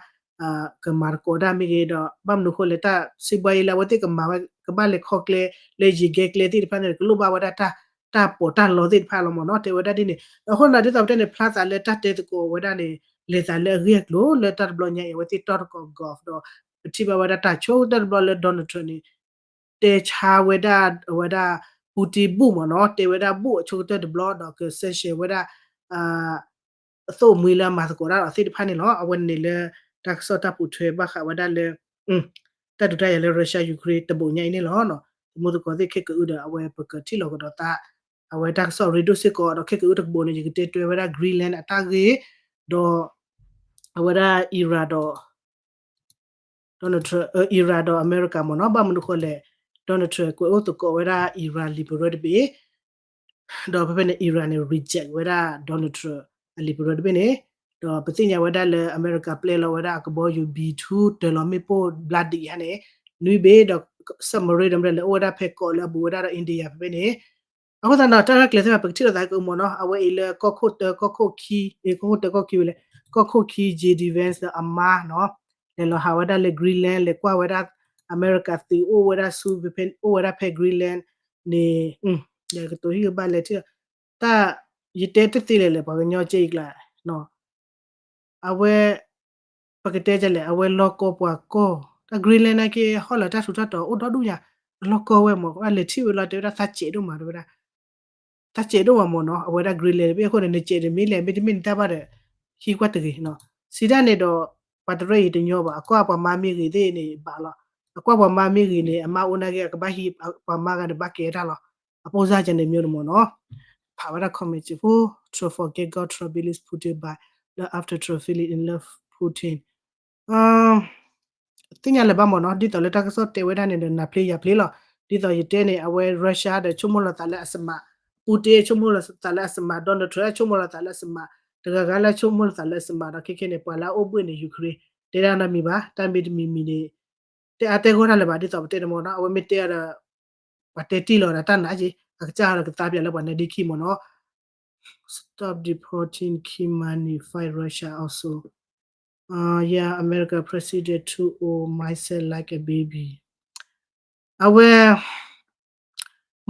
ကမၤသကိးတၢ်မ့ၢ်ဂ့ၤဒီး ဘၣ်မနုၤအဃိလဲၣ် တၢ်စံးဘှါယဲလၢအဝဲသ့ၣ်ကမၤဝဲ ကဘၣ်လဲၤခီကျဲ လၢယံၤကဲကျဲသ့ၣ်တဖၣ်န့ၣ် ကလိၣ်ဘၣ်ဝဲဒၣ်တၢ် တၢ်ပီးတၢ်လီသ့ၣ်တဖၣ်လီၤမ့ၢ်နီၤ တဲဝဲဒၣ်ဒ်န့ၣ် အဃိန့ၣ် ဒ်သိးပတဲန့ၣ် ဖျါသးလၢတၢ်တဲသကိးဝဲဒၣ်န့ၣ် လဲၤသးလၢအဂ့ၢ်အကျိၤ လၢတၢ်တဘျီညါအံၤ အဝဲသ့ၣ်တီၢ်သကိး Gulf ဒီး ပထံၣ်ဘၣ်ဝဲဒၣ်တၢ်ဆိကတၢၢ်တဘျီလၢ Donald Trump န့ၣ် တဲဆါဝဲဒၣ် အဝဲဒၣ် Putin ဘူးမ့ၢ်နီၤ တဲဝဲဒၣ်ဘူးအဆိကတၢၢ်တဘျီ ဒီးက sanction ဝဲဒၣ် အသိၣ်မှံလၢအမၤသကိးတၢ်ဒီးသ့ၣ်တဖၣ်န့ၣ်လီၤ. အဝဲန့ၣ်လၢ တၢ်ကစီၣ်တၢ်ပိာ်ထွဲဘၣ်ဃးဝဲဒၣ်လၢ တၢ်ဒုးတၢ်ယၤလၢ Russia Ukraine တဘိးညါအံၤန့ၣ်လီၤ. သမူသကိးသ့ၣ်ခဲကအုဒီး အဝဲပကထံၣ်လီၤကဒီးသး အဝဲတၢ်ကစီၣ်ရ့ဒိၣ်စ့ၢ်ကီး ဒီးခဲကအုတကဘိးန့ၣ် ယကတဲတွဲဝဲဒၣ် Greenland အတၢ်ဂ့ၢ် ဒီး အဝဲဒၣ် Iran ဒီး Donald Trump, Iran ဒီးအမဲရကၤမ့ၢ်နီၤ ဘၣ်မနုၤဃိလဲၣ် Donald Trump ကွဲးအိၣ်သကိးဝဲဒၣ် Iran လံာ်ပရၢတဘ့ၣ် ဒီးဖဲဖဲန့ၣ် Iran န့ၣ် reject ဝဲဒၣ် Donald Trump အလံာ်ပရၢတဘ့ၣ်န့ၣ် ဒီးပသ့ၣ်ညါဝဲဒၣ်လၢအမဲရကၤပျဲလီၤဝဲဒၣ်အကဘီယူၤ B two တၢၤလီၤမ့ၣ်ပိၢ်ဘျါဒံးဟါန့ၣ် နွံဘ့ၣ်ဒီး submarine ဒီးလဲၤအိၣ်ဝဲဒၣ်ဖဲကီးလၢအဘူးဝဲဒၣ်ဒီး India ဖဲဖဲန့ၣ် အဃိသတးဒီး တၢ်ရဲၣ်ကျဲၤသ့ၣ်တဖၣ် ပကထံၣ်လိာ်သးကမ့ၢ်နီၤ အဝဲအံၤလၢကီၢ်ခိၣ်တၢ ကီၢ်ခိၣ်ခံ အ့ ကီၢ်ခိၣ်တၢ ကီၢ်ခံဝဲလဲၣ် ကီၢ်ခိၣ်ခံ J D Vance ဒီးအမါနီၤ လဲၤလီၤဟးဝဲဒၣ်လၢ Greenland လဲၤကွၢ်ဝဲဒၣ် အမဲရကၤသုးအိၣ်ဝဲဒၣ်ဆူ ဖဲဖဲ အိၣ်ဝဲဒၣ်ဖဲ Greenland န့ၣ် ယကတိၤဟံၣ်ကဘၣ်လဲၤထံၣ် တၢ် ယတဲတသ့လဲၣ်လဲၣ် ပှၤကညီကဲအံၤကျါ အဝဲ ပကတဲဒ်လဲၣ် အဝဲလီၤကီပှၤကီၢ် တၢ် Greenland နာ်က့ ဟီၣ်လၢတၢ်ထူးတၢ်တီၤအိၣ်ဒီဒူၣ်ညါ အလီၤကီဝဲမ့ၢ် အလဲၤထံၣ်ဝဲလီၤ တဲဝဲဒၣ်သးစဲးဒိၣ်မး တဲဝဲဒၣ် သးစဲးဒိၣ်မးမ့ၢ်နီၤ အဝဲဒၣ် Greenland တဘ့ၣ်အဃိန့ၣ် နစဲးတမ့ၢ်လဲၣ် မ့တမ့ၢ်နတၢ်ဘၣ်ဒီး ဟံးကွၢ်တဂ့ၤနီၤ စံးတၢ်န့ၣ်ဒီး ပှၤတရၢအံၤတညီဘၣ် အကွၢ်ပှၤမါမ့ၢ်ဂ့ၤသ့ၣ်န့ၣ် ဘၣ်လီၤ အကွၢ်ပှၤမါမ့ၢ်ဂ့ၤန့ၣ် အမါအိၣ်နာ်က့ အကဘၣ်ဟံး ပှၤမါဂၤန့ၣ် ဘၣ်ကဲတၢ်လီၤ အပိၢ်စၢ်ကန့ၣ်မ့ၢ်န့ၣ်မ့ၢ်နီၤ ဖးဝဲဒၣ် comment ဖိ Trump forget God, Trump believes Putin bad, love after Trump fell in love Putin အ သ့ၣ်ညါလၢၤဘၣ်မ့ၢ်နီၤ, ဒ်သိးလၢတၢ်ကစီၣ်တဲဝဲဒၣ်န့ၣ်ဒီး နၤဖျ့ယၤဖျ့လီၤ. ဒ်သိးယတဲန့ၣ် အဝဲ Russia ဒီးဆိကမိၣ်လီၤသးလၢအစမး, Putin ဆိကမိၣ်လီၤသးလၢအစမး, Donald Trump ဆိကမိၣ်လီၤသးလၢအစမး, တဂၤဂၤလၢဆိကမိၣ်လီၤသးလၢအစမးဒီး ခဲခဲန့ၣ် ပှၤလၢအအိၣ်ဘှံးန့ၣ် Ukraine တဲဒၣ်နီတမံၤဘၣ်, တၢ်မ့ၢ်တမံၤမံၤန့ၣ် တဲအါတဲဂီၢ်တၢ်လၢၤဘၣ် ဒ်သိးပတဲန့ၣ်မ့ၢ်နီၤ, အဝဲမ့ၢ်တဲအီၤဒီး ပှၤတဲတံၢ်လီၤဒီးတၢ်နာ်က့ အကစၢ်ဒီးကသါပၠးလၢပှၤနဲဒ့ခံမ့ၢ်နီၤ. Stop deporting, keep money, fight Russia also. Uh, yeah, America President too old, mindset like a baby. အဝဲ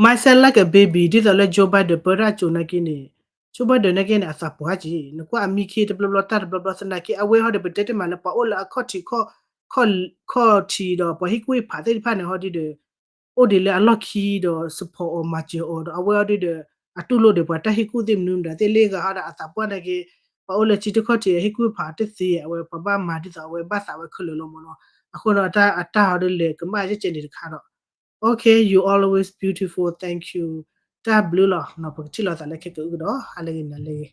mindset like a baby ဒ်သိးလၢ Joe Biden ပၢတၢ်အစိၤနာ်က့န့ၣ်, Joe Biden နာ်က့န့ၣ် အသးပှၢ်က့ၤ, နကွၢ်အမံခ့တဘျီဘျီ တၢ်တဘျီဘျီသနာ်က့ အဝဲဟီဒီး ပတဲတ့ၢ်မးလၢပှၤအိၣ်လၢအခီၣ်ထံး ခီၣ်ထံးဒီးပှၤဟ့ၣ်ကူၣ်ဟ့ၣ်ဖးသ့ၣ်တဖၣ်န့ၣ်ဟီဒ်ဒီး အိၣ်ဒံးလၢအလီၢ်ခံဒီး support အီၤ မၤစၢၤအီၤဒီး အဝဲဟီဒ်ဒီး အတူၢ်လိာ်ဒီးပှၤတၢ်ဟ့ၣ်ကူၣ်သ့ၣ်မနုၤမတၤသ့ၣ်လၢဂၤဟီဒီး အသးပှၢ်နာ်က့ ပှၤအိၣ်လၢထံတခီၣ်ထံး ဟ့ၣ်ကူၣ်ဟ့ၣ်ဖးတသ့ အဝဲပှၤဘၣ်မၤဒ်သိးအဝဲဘၣ်သးဝဲခဲလၢာ်လီၤမ့ၢ်နီၤ. အဃိဒီးအတၢ်အတၢ်ဟီဒ်လဲၣ်ကမၣ်ယဲၢ်ကဲန့ၣ်တခါဒီး Okay, you always beautiful, thank you. တၢ်ဘျုးလီၤနီၤ, ပကထံၣ်လိာ်သးလၢခဲကအုကဒီး ဟါလၢဂ့ၤ နၤလၢဂ့ၤ.